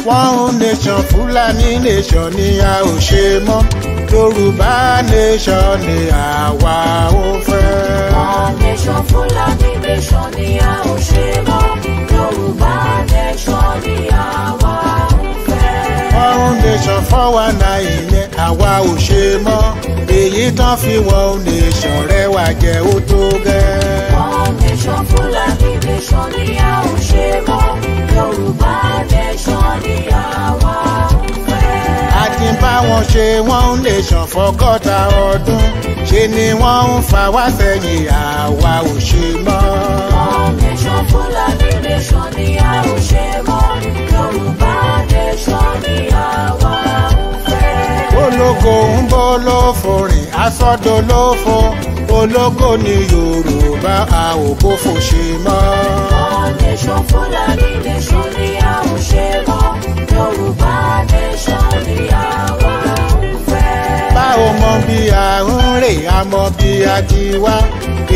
One nation Fúlàní nation ni a ò ṣe mọ́. Yorùbá nation ni àwa ò fẹ́. One nation Fúlàní nation ni a ò ṣe mọ́. Yorùbá nation ni àwa ò fẹ́. One nation 419 yẹn àwa ò ṣe mọ́. Èyí tán fi one nation rẹwà jẹ́ ó tó gẹ́. One nation Fúlàní nation ni a ò ṣe mọ́. Yorùbá nation ni àwa ò fẹ́. A ti bá wọn ṣe one nation fọ́gọ́ta ọdún. Ṣe ni wọ́n ń fa wá sẹ́yìn àwa ò ṣe mọ́. One nation Fúlàní nation ni a ò ṣe mọ́. Yorùbá nation ni àwa ò fẹ́. Ológo ń bọ́ lófo rìn asọ́dọ̀ lófo. Ológo ni Yorùbá a ò bófo ṣe mọ́. One nation Fúlàní nation ni a ò ṣe mọ́. Yorùbá nation ni àwa ò fẹ́. Bá o mọ bí a ń rè a mọ bí a ti wá.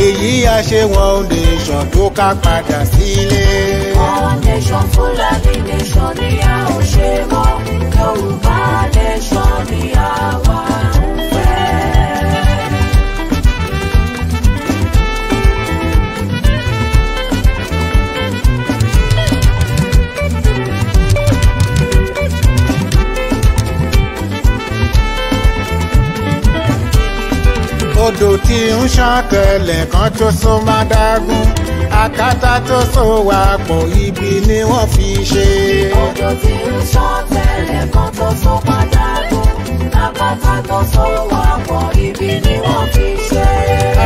Èyí a ṣe one nation tó ká padà sílé. One nation Fúlàní nation ni a ò ṣe mọ́. Yorùbá nation ni àwa ò fẹ́. Odò tí ń ṣàn tẹ́lẹ̀ kan tó so má dágún. Àkàtà tó so wà pọ̀ ibi ni wọ́n fi ṣe. Odò tí ń ṣàn tẹ́lẹ̀ kan tó so padà gùn. Àpáta tó so wà pọ̀ ibi ni wọ́n fi ṣe.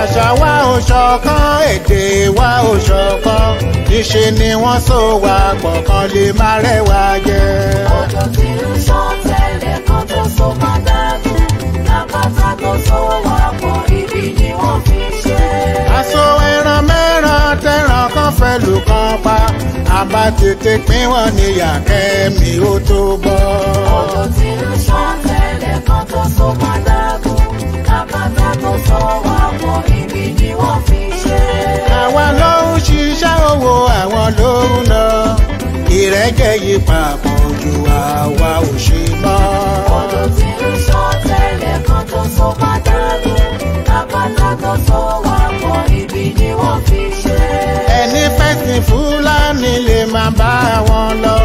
Àṣà wa ò ṣọ̀kan, èdè wa ò ṣọ̀kan. Níṣe ni wọ́n so wà pọ̀ kan lè má rẹwà jẹ. Odò tí ń ṣàn tẹ́lẹ̀ kan tó so padà gùn. Àpáta tó so wà pọ̀ ibi ni wọ́n fi ṣe. Aṣọ ẹran mẹ́ran tẹ̀ràn kan fẹ́ lù kan pa. Àbá tètè pín wọn níyà kẹ́mi ó tó bọ́. Odò tí ń ṣàn tẹ́lẹ̀ kan tó so padà gùn. Àpáta tó so wà pọ̀ ibi ni wọ́n fi ṣe. Àwa ló ń ṣiṣẹ́ owó àwọn ló ń lọ. Ìrẹ́jẹ yìí papọ̀ ju àwa ò ṣe mọ́. Odò tí ń ṣàn tẹ́lẹ̀ kan tó so padà gùn. Àpáta tó so wà pọ̀ ibi ni wọ́n fi ṣe. Ẹni fẹ́sìn Fúlàní lè máa bá wọn lọ.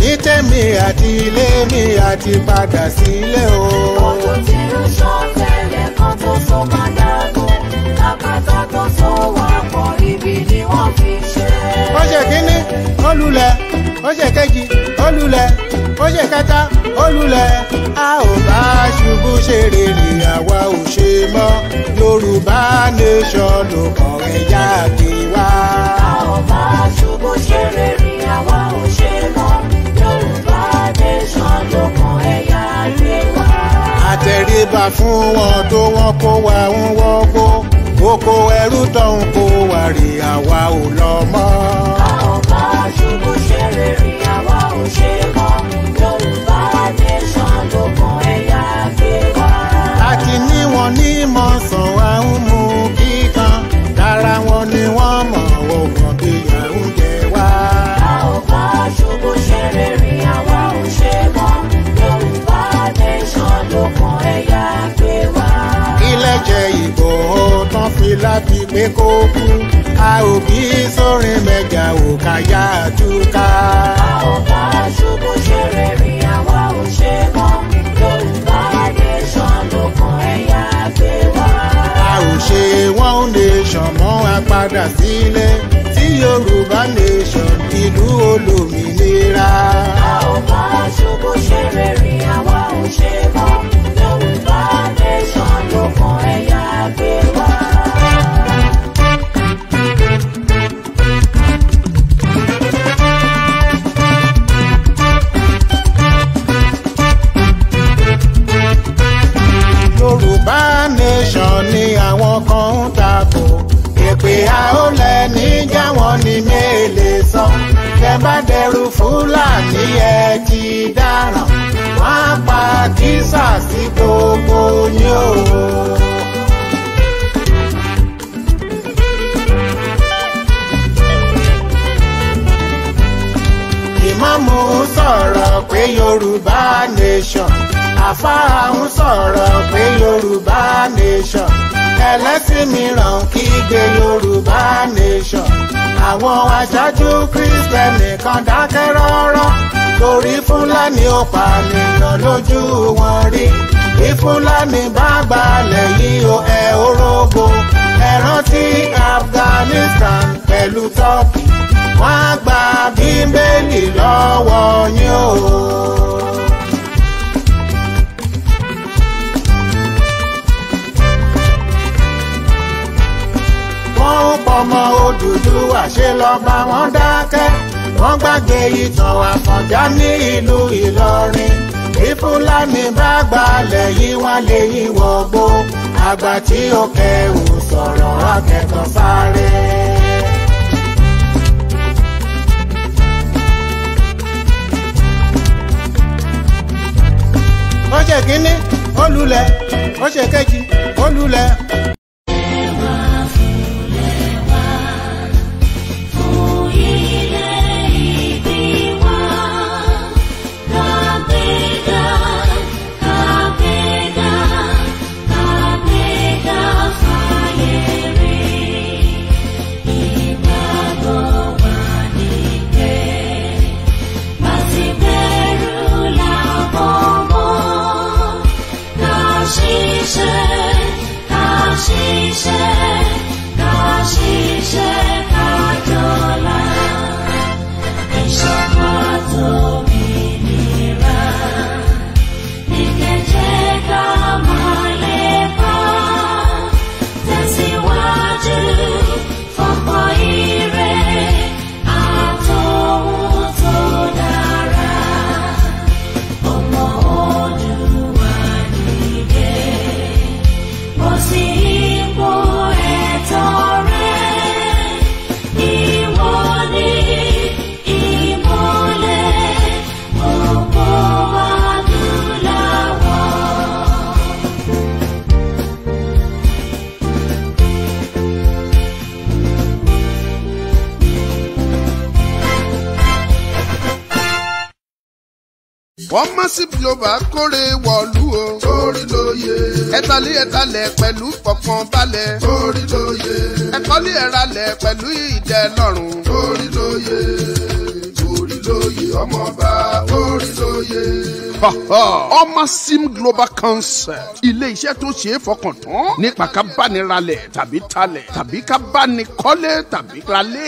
Ní tèmi àti ilé mi àti padà sílé o. Odò tí ń ṣàn tẹ́lẹ̀ kan tó so padà gùn. Àpáta tó so wà pọ̀ ibi ni wọ́n fi ṣe. Ó ṣe kínní, ó lulẹ̀, ó ṣe kejì, ó lulẹ̀, ó ṣe kẹta, ó lulẹ̀. A ò bá ṣubú ṣe rere àwa ò ṣe mọ́. Yorùbá nation ló kàn ẹ̀yà gbé wá. A ò bá ṣubú ṣe rere àwa ò ṣe mọ́. Yorùbá nation ló kàn ẹ̀yà gbé wá. Àtẹríba fún wọn tó wọ́n kó wa ń wọ́gbó. Oko ẹrú tó ń kó wa rè àwa ò lọ mọ́. A ò bá ṣubú ṣe rere àwa ò ṣe mọ́. Yorùbá nation ló kàn ẹ̀yà gbé wá. Àti ní wọn ní mọ̀sán wa ń mú kíkan. Lára wọn ni wọ́n mọ̀ ọ̀gbọ̀n bí ìyà ń jẹ wá. A ò bá ṣubú ṣe rere àwa ò ṣe mọ́. Yorùbá nation ló kàn ẹ̀yà gbé wá. Ilẹ̀ jẹ́ Ìgbòho tán fi láti pé kó kú. A ò bí sórin mẹ́jà ò káyà túká. A ò bá ṣubú ṣe rere àwa ò ṣe mọ́. Yorùbá nation ló kàn ẹ̀yà gbé wá. A ò ṣe one nation mọ́ a padà sílé. Sí Yorùbá nation ìlú olómìnira. A ò bá ṣubú ṣe rere àwa ò ṣe mọ́. Yorùbá nation ló kàn ẹ̀yà gbé wá. Yorùbá nation ni àwọn kan ń takò. Èpè àólẹ̀ níjà wọn ní mélèé sọ. Tẹ bá dẹrù Fúlàní ẹ ti dáràn. Wọ́n á pa kísà sí gbogbo yín o. Ìmáàmù ń sọ̀rọ̀ pé Yorùbá nation, àfáà ń sọ̀rọ̀ pé Yorùbá nation, ẹlẹ́sìn mìíràn kígbe Yorùbá nation. Àwọn aṣáájú Kristẹni kan dákẹ́ rọ́rọ́ torí Fúlàní ó pànìyàn lójú wọn rí. Bí Fúlàní bá gbalẹ̀ yìí ó ẹ orógo. Ẹ rántí Afghanistan pẹ̀lú Turkey, wọ́n á gba Bíbélì lọ́wọ́ yín o. Wọ́n ń pọmọ Odùduwà ṣe lọ́ba wọn dákẹ́. Wọ́n gbàgbé ìtàn Àfọ̀njá ní ìlú Ìlọrin. Bí Fúlàní bá gbalẹ̀ yìí wọ́n lè yí wọgbó. Àgbà tí ó kẹwù sọ̀rọ̀ akẹ́kọ̀ọ́ sáré. Ó ṣe kínní, ó lulẹ̀, ó ṣe kejì, ó lulẹ̀. Wọ́n má sí global kórè wọ̀lú o. Orí lóye. Ẹ̀tàlí ẹ̀tàlẹ̀ pẹ̀lú fọkàn balẹ̀. Orí lóye. Ẹ̀kọ́lé ẹ̀ralẹ̀ pẹ̀lú ìdẹ́lọ́rùn. Orí lóye. Orí lóye ọmọọba. Orí lóye. Ọmọ Sim Global Concept, ilé iṣẹ́ tó ṣe é fọkàn tán nípa ká bá ní ralẹ̀ tàbí talẹ̀ tàbí ká bá ní kọ́lé tàbí ralé.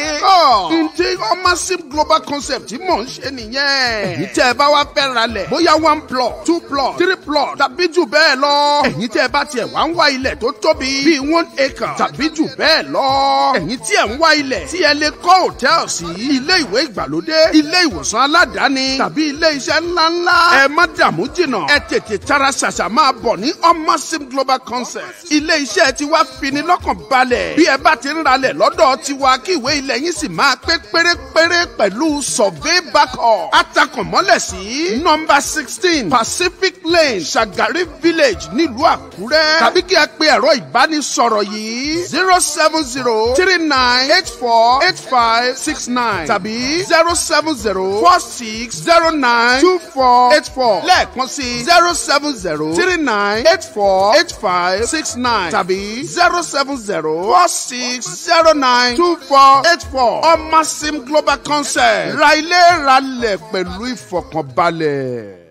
Ǹjẹ́ Ọmọ Sim Global Concept tí mò ń ṣe nìyẹn. Ẹ̀yin tẹ́ ẹ bá wá fẹ́ ralẹ̀ bóyá 1 plot, 2 plot, 3 plot tàbí jù bẹ́ẹ̀ lọ. Ẹ̀yin tẹ́ ẹ bá tiẹ̀ wá ń wá ilẹ̀ tó tóbi bíi 1 acre tàbí jù bẹ́ẹ̀ lọ. Ẹ̀yin tí ẹ̀ ń wá ilẹ̀ tí ẹ lè kọ́ hòtẹ́ẹ̀lì sí, ilé ìwé ìgbàlódé, ilé ìwòsàn aládàáni tàbí ilé iṣẹ́ ńláńlá. Ẹ má dààmú jìnnà, ẹ tètè tara ṣàṣà máa bọ̀ ní Ọmọ Sim Global Concept. Ilé iṣẹ́ tiwa fini lọ́kàn balẹ̀. Bí ẹ bá ti ń ralẹ̀ lọ́dọ̀ tiwa kí ìwé ilẹ̀ yín sì máa pé pérépéré pẹ̀lú survey backup. Atakànmọ́lẹ̀ sí nọ́mbà 16 Pacific Lane, Shagari Village nílùú Àkúrẹ́. Tàbí kí ẹ pe ẹ̀rọ ìbánisọ̀rọ̀ yìí 070 39 84 85 69 tàbí 070 46 09 24 84 lẹ́ẹ̀kan sí 070 39 84 85 69 tàbí 070 46 09 24 84. Ọmọ Sim Global Concept, ra ilé ralẹ̀ pẹ̀lú ìfọ̀kànbalẹ̀.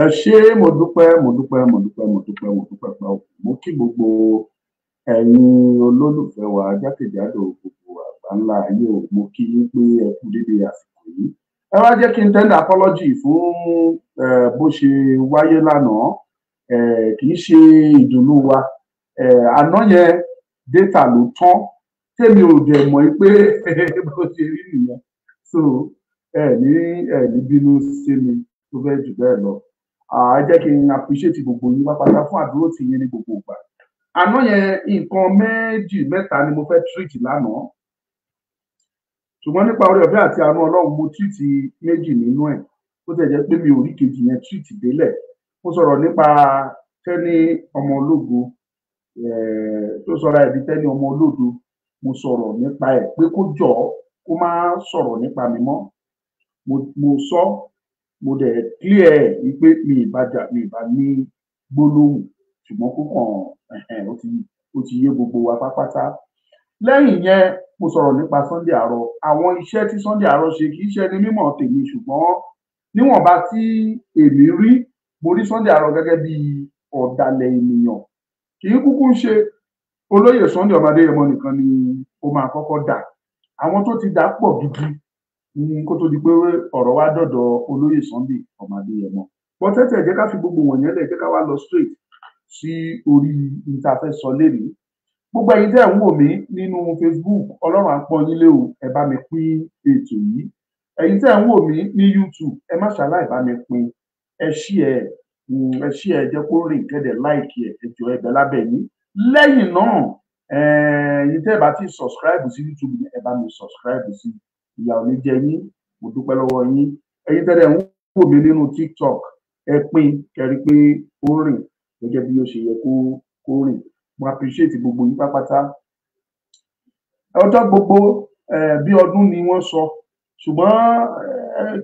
Ẹ ṣé, mo dúpẹ́ mo dúpẹ́ mo dúpẹ́ mo dúpẹ́ mo dúpẹ́ pẹ́ mo kí gbogbo ẹ̀yin olólùfẹ́ wa jákèjádò gbogbo àgbáńlá ayé o. Mo kí yín pé ẹ kú dédé àsìkò yìí. Ẹ wá jẹ́ kí n tender apology fún bó ṣe wáyé lánàá. Kì í ṣe ìdùnnú wa. Àná yẹn data ló tán, tèmi ò dẹ̀ mọ̀ pé bó ṣe rí nìyẹn. So ẹ ní bínú sí mi tó fẹ́ jù bẹ́ẹ̀ lọ. Ẹ jẹ́ kí n appreciate gbogbo yín pápátá fún àdúró tì yín ní gbogbo ìgbà. Àná yẹn nǹkan méjì mẹ́ta ni mo fẹ́ treat lánàá, ṣùgbọ́n nípa oore ọ̀fẹ́ àti àánú Ọlọ́run mo treat méjì nínú ẹ̀. Ó tẹ̀ jẹ́ pé mi ò rí kejì yẹn treat délẹ̀. Mo sọ̀rọ̀ nípa Tẹ́ni ọmọ ológo tó sọra ẹ̀ di Tẹ́ni ọmọ olódo. Mo sọ̀rọ̀ nípa ẹ̀ pé kó jọ̀ọ́, kó má sọ̀rọ̀ nípa mi mọ́. Mo sọ, mo dẹ̀ clear ẹ̀ wípé mi ì bá jà, mi ì bá ní gbólóhùn, ṣùgbọ́n kó kàn ó ti yé gbogbo wa pátápátá. Lẹ́yìn yẹn, mo sọ̀rọ̀ nípa Sunday Àrọ, àwọn iṣẹ́ tí Sunday Àrọ ṣe. Kì í ṣe ẹni mímọ̀ tèmi, ṣùgbọ́n níwọ̀nba tí èmi rí, mo rí Sunday Àrọ gẹ́gẹ́ bí ọ̀dàlẹ̀ ènìyàn. Kì í kúkú ṣe olóyè Sunday ọmọ Adéyẹmọ nìkan ni ó máa kọ́kọ́ dà. Àwọn tó ti dà pọ̀ gidi kó tó di pé ọ̀rọ̀ wá dọ̀dọ̀ olóyè Sunday ọmọ Adéyẹmọ. Bọ́ tẹ́tẹ̀, jẹ́ ká fi gbogbo wọ̀nyẹn lẹ̀, jẹ́ ká wá lọ straight sí orí n tá a fẹ́ sọ lénìí. Gbogbo ẹ̀yin tẹ́ ẹ̀ ń wò mí nínú Facebook, Ọlọ́run á pọ́n yín lé o. Ẹ bá mi pín ètò yìí. Ẹ̀yin tẹ́ ẹ̀ ń wò mí ní YouTube, ẹ má ṣàláì bá mi pín. Ẹ share ẹ, ẹ share ẹ, jẹ́ kó rìn kẹ́dẹ̀, like ẹ. Ẹ jọ̀ọ́, ẹ̀bẹ̀ lábẹ́ yín. Lẹ́yìn náà, ẹ̀yin tẹ́ ẹ bá ti subscribe sí YouTube, ẹ bá mi subscribe sí. Ìyà ò ní jẹ yín. Mo dúpẹ́ lọ́wọ́ yín. Ẹ̀yin tẹ́ ẹ ń wò mí nínú TikTok, ẹ pín kẹrí pé ó rìn gẹ́gẹ́ bí ó ṣe yẹ kó rìn. Mo appreciate gbogbo yín pátápátá. Ọjọ́ gbogbo bí ọdún ni wọ́n sọ, ṣùgbọ́n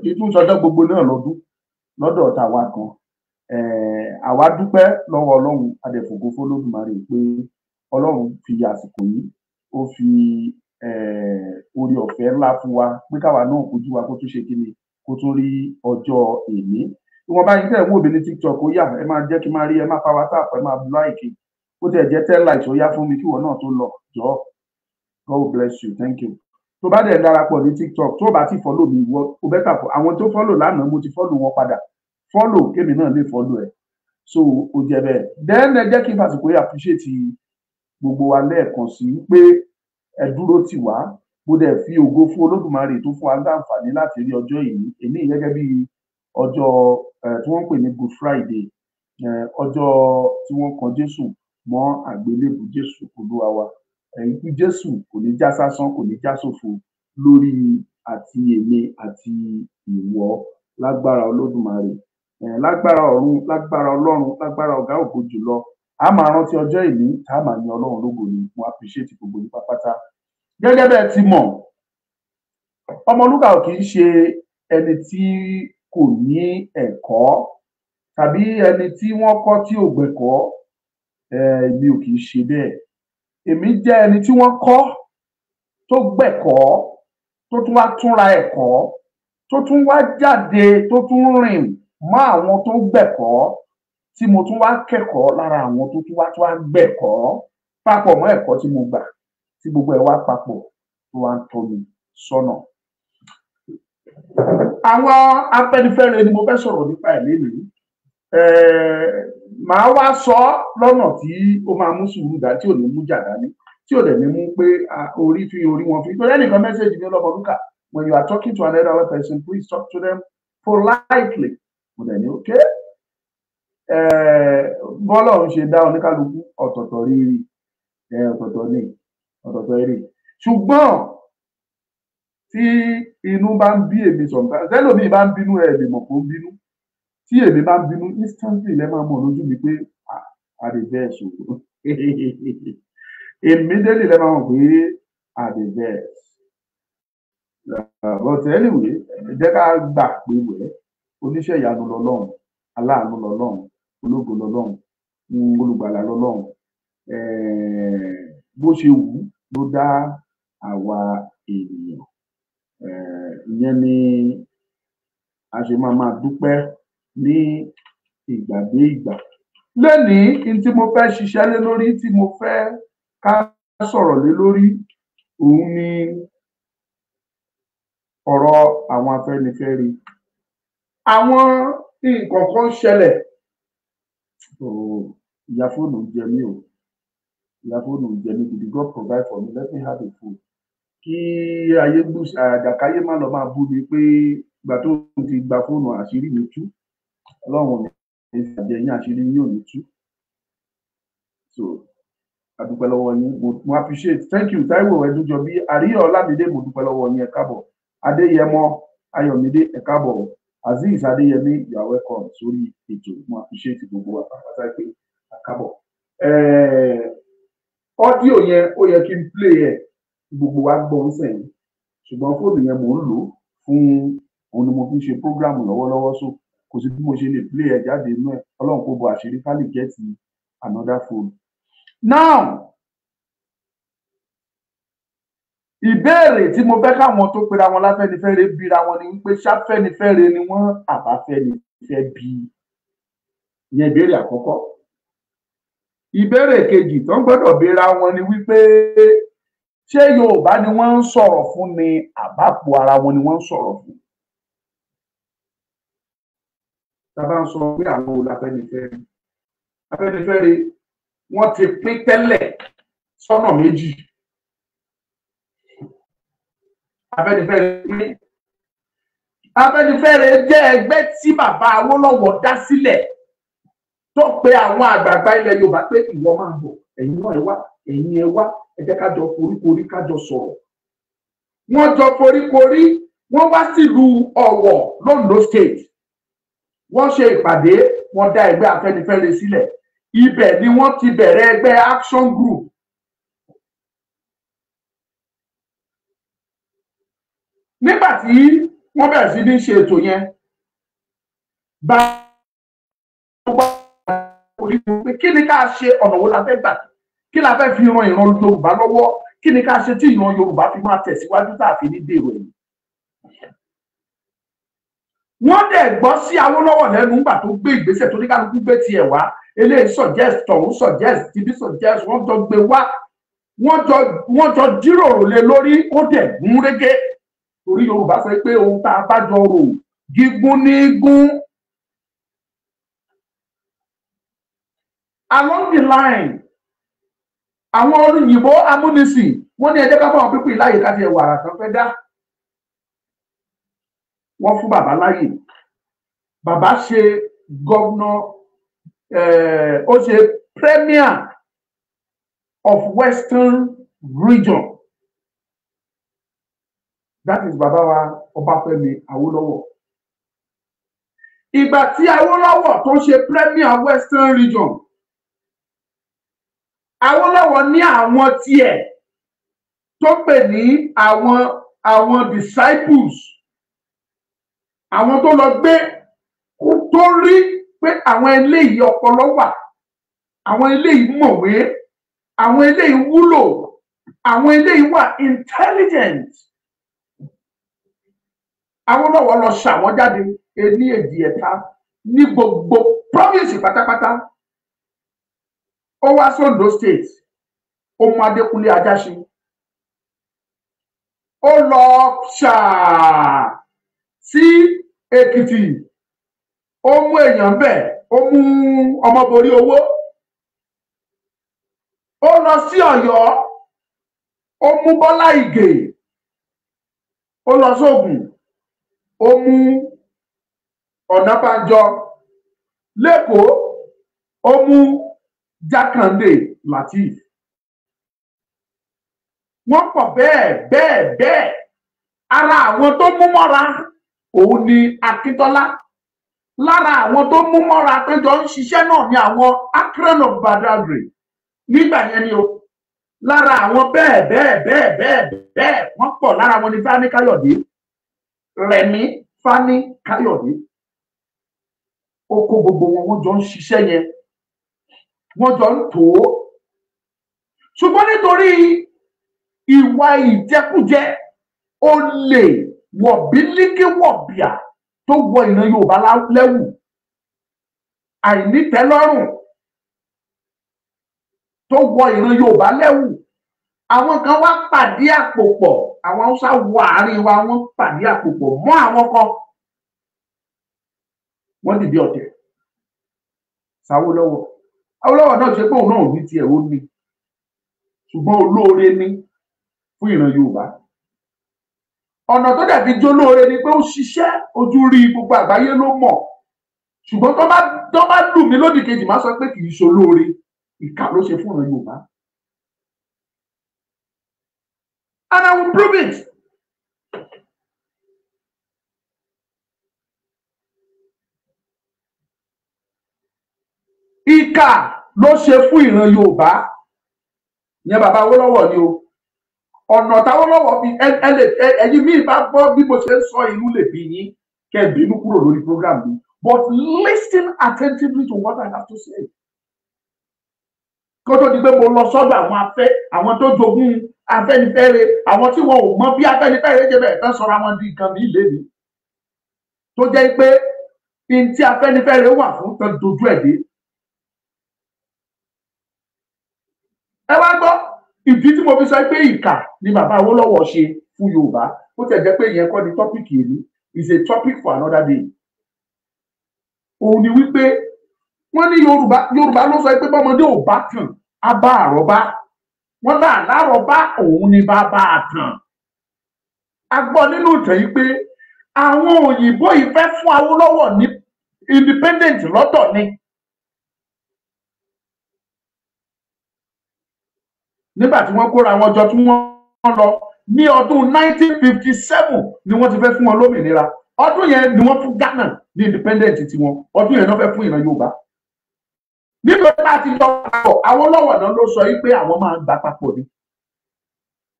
kì í tún sọjọ́ gbogbo náà lọ́dún lọ́dọ̀ tàwa kan. Àwa dúpẹ́ lọ́wọ́ Ọlọ́run, a dẹ̀ fògo f'Olódùmarè pé Ọlọ́run fi àsìkò yìí, ó fi oore ọ̀fẹ́ ńlá fún wa pé káwa náà kojú wa kó tún ṣe kí ni, kó tún rí ọjọ́ èní. Ìwọ̀nba yín tẹ̀ ń wò mí ní TikTok, ó yá, ẹ máa jẹ́ kí n máa rí. Ẹ máa power tap, ẹ máa like. Ó tẹ̀ jẹ́ 10 likes, ó yá fún mi kí ìwọ náà tó lọ. Jọ̀ọ́, God bless you, thank you. Tó bá dẹ̀ darapọ̀ ní TikTok, tó bá ti follow mi, ìwọ o better fo àwọn tó follow lánàá, mo ti follow wọn padà. Follow kémi náà lè follow ẹ. So ó jẹ́ bẹ́ẹ̀. Then ẹ jẹ́ kí n fàsìkò yìí appreciate gbogbo wa lẹ́ẹ̀kan sí pé ẹ dúró tì wá. Mo dẹ̀ fi ògo fún Olódùmarè tó fún wa láǹfààní láti rí ọjọ́ yìí, èní, gẹ́gẹ́ bí ọjọ́ tí wọ́n ń pè ní Good Friday, ọjọ́ tí wọ́n kan Jésù mọ́ àgbélébùú, Jésù Olúwa wa. Ikú Jésù kò ní já sásán, kò ní já sófo lórí àti èmi àti ìwọ, lágbára Olódùmarè, lágbára ọ̀run, lágbára Ọlọ́run, lágbára ọ̀gá ògo jùlọ. A máa rántí ọjọ́ ìní tá a máa ní Ọlọ́run lógo ni. Mo appreciate gbogbo yín pátápátá. Gẹ́gẹ́ bẹ́ẹ̀ ti mọ̀, Ọmọlúkà ò kì í ṣe ẹni tí kò ní ẹ̀kọ́ tàbí ẹni tí wọ́n kọ́ tí ò gbẹ̀kọ́. Èmi ò kì í ṣe bẹ́ẹ̀. Èmi jẹ́ ẹni tí wọ́n kọ́ tó gbẹ̀kọ́, tó tún wá túnra ẹ̀kọ́, tó tún wá jáde, tó tún rìn mọ́ àwọn tó gbẹ̀kọ́, tí mo tún wá kẹ́kọ̀ọ́ lára àwọn tó tún wá gbẹ̀kọ́ papọ̀ mọ́ ẹ̀kọ́ tí mo gbà, tí gbogbo ẹ̀ wá papọ̀ tó wá ń tọ́ mi sọ́nà. Àwọn Afẹ́nifẹ́re ni mo fẹ́ sọ̀rọ̀ nípa ẹ̀ lénìí. Màá wá sọ lọ́nà tí ó máa mú sùúrù dá, tí ò ní mú jà dání, tí ò dẹ̀ ní mú pé orí fi orí wọn fi. Torí ẹnìkan message mi, "Ọlọ́mọlúkà, when you are talking to another person, please talk to them politely." Mo dẹ̀ ní okay. Bọ́lá òun ṣe dá oníkálukú ọ̀tọ̀ọ̀tọ̀ rí, ọ̀tọ̀ọ̀tọ̀ ní ọ̀tọ̀ọ̀tọ̀ rí. Ṣùgbọ́n tí inú bá ń bí èmi sometimes, tẹ́lòmíì bá ń bínú, ẹ̀ lè mọ̀ kó ń bínú. Tí èmi bá ń bínú, instantly lẹ́ máa mọ̀ lójú mi pé I dey vex o. Immediately lẹ́ máa mọ̀ pé I dey vex. But anyway, jẹ́ ká gbà pé wẹ́ oníṣẹ́ ìyanu lọ́lọ́run, aláàánú lọ́lọ́run, ológo lọ́lọ́run, olùgbàlà lọ́lọ́run. Bó ṣe wù ú ló dá àwa ènìyàn. Ìyẹn ni a ṣe máa máa dúpẹ́ ní ìgbà dé ìgbà. Lónìí, n tí mo fẹ́ ṣiṣẹ́ lé lórí, tí mo fẹ́ ká sọ̀rọ̀ lé lórí, òun ni ọ̀rọ̀ àwọn Afẹ́nifẹ́re. Àwọn nǹkan kan ṣẹlẹ̀. Ìyá fóònù ń jẹ mí o, ìyá fóònù ń jẹ mí gidi. God provide for me, let me have a phone, kí ayé àjàkáyé má lọ máa bú mi pé ìgbà tó ti gba fóònù, àṣírí mi tú. Ọlọ́run ò ní ìfàjẹ yín, àṣírí yín ò ní tú. So a dúpẹ́ lọ́wọ́ yín, mo appreciate. Thank you. Táíwò Ẹdúnjọbí, Àríyọ̀ Ọlámídé, mo dúpẹ́ lọ́wọ́ yín, ẹ káàbọ̀. Adéyẹmọ Ayọ̀mídé, ẹ káàbọ̀. Azeez Adéyẹmí, you are welcome sórí ètò. Mo appreciate gbogbo wa pátápátá pé kábọ̀. Audio yẹn ó yẹ kí n play ẹ̀ gbogbo wa gbọ́ ń sẹ́yìn, ṣùgbọ́n fóònù yẹn mò ń lò fún òun ni mo fi ń ṣe program lọ́wọ́lọ́wọ́, so kò sí bí mo ṣe lè play ẹ̀ jáde inú ẹ̀. Ọlọ́run kò bo àṣírí ká lè get another phone. Now ìbéèrè tí mo fẹ́ káwọn tó pera wọn láfẹ́nifẹ́re bíra wọn ni wípé ṣáfẹ́nifẹ́re ni wọ́n àbáfẹ́nifẹ́ bí? Ìyẹn ìbéèrè àkọ́kọ́. Ìbéèrè kejì tó ń gbọ́dọ̀ bíra wọn ni wípé ṣé Yorùbá ni wọ́n ń sọ̀rọ̀ fún ni àbápò ara wọn ni wọ́n ń sọ̀rọ̀ fún? Tá a bá ń sọ pé àwọn wo láfẹ́nifẹ́re, Afẹ́nifẹ́re wọ́n ti pín tẹ́lẹ̀ sọ́nà méjì. Afẹ́nifẹ́re jẹ́ ẹgbẹ́ tí bàbá Awólọ́wọ̀ dá sílẹ̀ tó pe àwọn àgbààgbà ilẹ̀ Yorùbá pé ìwọ máa bọ̀, ẹ̀yin náà ẹ wá, ẹ̀yin ẹ wá, ẹ jẹ́ ká jọ foríkorí ká jọ sọ̀rọ̀. Wọ́n jọ foríkorí, wọ́n wá sílùú Ọ̀wọ̀ l'Ondo State, wọ́n ṣe ìpàdé, wọ́n dá ẹgbẹ́ Afẹ́nifẹ́re sílẹ̀. Ibẹ̀ ni wọ́n ti bẹ̀rẹ̀ ẹgbẹ́ Action Group. Nígbà tí wọ́n bẹ̀rẹ̀ sí ní ṣe ètò yẹn, bá pé kí ni ká ṣe, ọ̀nà wo la fẹ́ gbà, kí la fẹ́ fi ran ìran Yorùbá lọ́wọ́, kí ni ká ṣe tí ìran Yorùbá fi máa tẹ̀síwájú tá a fi ní dèrò ẹ̀yìn. Wọ́n dẹ̀ gbọ́ sí Awólọ́wọ̀ lẹ́nu nígbà tó gbé ìgbésẹ̀ tó ní kálukú gbé tiẹ̀ wá, eléyìí suggest, tọ̀hún suggest, tibí suggest, wọ́n jọ gbé wá, wọ́n jọ jíròrò lé lórí, ó dẹ̀ gún régé. Torí Yorùbá sọ pé ohun tá a bá jọ rò gígún ní gún. Along the line, àwọn olùyìnbó amúnisìn wọ́n ní ẹ jẹ́ ká fáwọn pípín láàyè ká fi ẹwà àrà kan fẹ́ dá. Wọ́n fún bàbá láàyè. Bàbá ṣe gọ́vnà, ó ṣe premier of Western Region. That is bàbá wa Ọbáfẹ́mi Awólọ́wọ̀. Ìgbà tí Awólọ́wọ̀ tó ṣe premier Western Region, Awólọ́wọ̀ ní àwọn tiẹ̀ tó pè ní àwọn disciples, àwọn tó lọ gbé tó rí pé àwọn eléyìí ọpọlọ wà, àwọn eléyìí mọ̀wé, àwọn eléyìí wúlò, àwọn eléyìí wà intelligent. Awólọ́wọ̀ lọ ṣàwọn jáde ení èjì ẹ̀ta ní gbogbo province pátápátá. Ó wá sóńdó state, ó mú Adékúnlé Ajáṣin, ó lọ ṣáà sí Èkìtì, ó mú èèyàn bẹ́ẹ̀, ó mú Ọmọborí owó, ó lọ sí Ọ̀yọ́, ó mú Bọ́lá Ìgè, ó lọ sóògùn, ó mú Ọ̀nàbànjọ, lẹ́kọ̀ọ́ ó mú Jákàndé Lateef. Wọ́n pọ̀ bẹ́ẹ̀ bẹ́ẹ̀ bẹ́ẹ̀. Ara àwọn tó mú mọ́ra òun ni Akíntọ́lá. Lára àwọn tó mú mọ́ra tó jọ ń ṣiṣẹ́ náà ni àwọn Akron of Badagry nígbà yẹn ni o. Lára àwọn bẹ́ẹ̀ bẹ́ẹ̀ bẹ́ẹ̀ bẹ́ẹ̀ bẹ́ẹ̀ wọ́n pọ̀. Lára wọn ni Fani Káyọ̀dé, Rẹ̀mí Fani Káyọ̀dé. Ó kó gbogbo wọn, wọ́n jọ ń ṣiṣẹ́ yẹn, wọ́n jọ ń tò ó. Ṣùgbọ́n nítorí ìwà ìjẹkújẹ, olè, wọ̀bílíkì wọ̀bìà tó wọ ìran Yorùbá lẹ́wù, àìnítẹ́lọ́rùn tó wọ ìran Yorùbá lẹ́wù, àwọn kan wá pàdé àpò pọ̀, àwọn Haúsá wọ àárín wa, wọ́n pàdé àpò pọ̀ mọ́ àwọn kan, wọ́n dìde ọ̀tẹ̀ sáwólọ́wọ̀. Awólọ́wọ̀ náà ṣe pé òun náà ò ní tiẹ̀, ó ní, ṣùgbọ́n olóore ní fún ìran Yorùbá. Ọ̀nà tó dẹ̀ fi jólóore ni pé ó ṣiṣẹ́, ojú rí gbogbo àgbáyé ló mọ̀. Ṣùgbọ́n tó bá lù mí lódì kejì, má sọ pé kì í ṣolóore, ìkà ló ṣe fún ìran Yorùbá. And I will prove it. Ìkà ló ṣe fún ìran Yorùbá. Ìyẹn bàbá Awólọ́wọ̀ ni o. Ọ̀nà táwólọ́wọ̀ fi ẹ̀yin míì bá gbọ́ bí mo ṣe ń sọ, inú lè bí yín kẹ́ ẹ bínú kúrò lórí program mi, but listen attentively to what I have to say. Kó tó di pé mo lọ sọ́dọ̀ àwọn afẹ́, àwọn tó jogún Afẹ́nifẹ́re, àwọn tí wọn ò mọ bí Afẹ́nifẹ́re ṣe bẹ̀rẹ̀ tán sọra wọn di nǹkan mi lé ní, tó jẹ́ pé n tí Afẹ́nifẹ́re wà fún tán dojú ẹ̀ dé. Ẹ wá gbọ́ ìdí tí mo fi sọ pé ìkà ni bàbá Awólọ́wọ̀ ṣe fún Yorùbá. Ó tẹ̀ jẹ́ pé ìyẹn kọ́ ni topic yìí, is a topic for another day. Òun ni wípé wọ́n ní Yorùbá, Yorùbá ló sọ pé bọ́mọdé ò bá tàn á bá àrọ́bá, wọ́n náà lárọ̀bá òun ni bàbá àtàn. A gbọ́ nínú ìtàn yìí pé àwọn òyìnbó yìí fẹ́ fún Awólọ́wọ̀ ní independent lọ́tọ̀ ni. Nígbà tí wọ́n kóra wọn jọ tí wọ́n lọ ní ọdún 1957 ni wọ́n ti fẹ́ fún wọn lómìnira. Ọdún yẹn ni wọ́n fún Ghana ní independent tiwọn. Ọdún yẹn náà fẹ́ fún ìran Yorùbá. Nítorí bá ti lọ papọ̀, Awólọ́wọ̀ náà ló sọ yìí pé àwọn máa gbà papọ̀ ni.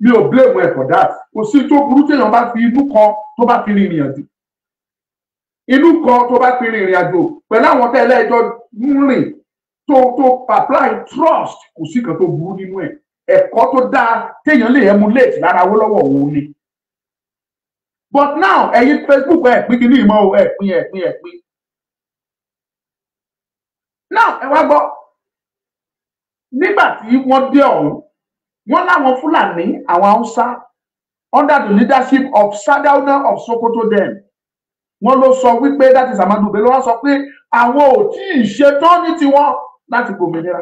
Mi ò blame ẹ for that. Kò sí tó burú téèyàn bá fi inú kan tó bá fi rìnrìn àjò, inú kan tó bá fi rìnrìn àjò pẹ̀lú àwọn tẹ́lẹ̀ ẹjọ́ ń rìn, tó apply trust, kò sí kan tó burú nínú ẹ̀. Ẹ̀kọ́ tó dáa téèyàn lè emulate lára Awólọ́wọ̀ òun ni. But now, ẹ̀yin Facebook, ẹ̀ pín kínní ìmọ̀ o, ẹ̀ pín, ẹ̀ pín, ẹ̀ pín. Now ẹ wá gbọ́, nígbà tí wọ́n dé ọ̀hún, wọ́n láwọn Fúlàní, àwọn Haúsá, under the leadership of Sardauna of Sokoto then, wọ́n ló sọ wípé, that is Ahmadu Bello, wọ́n sọ pé àwọn ò tí ì ṣetán ní tiwọn láti gbòmìnira,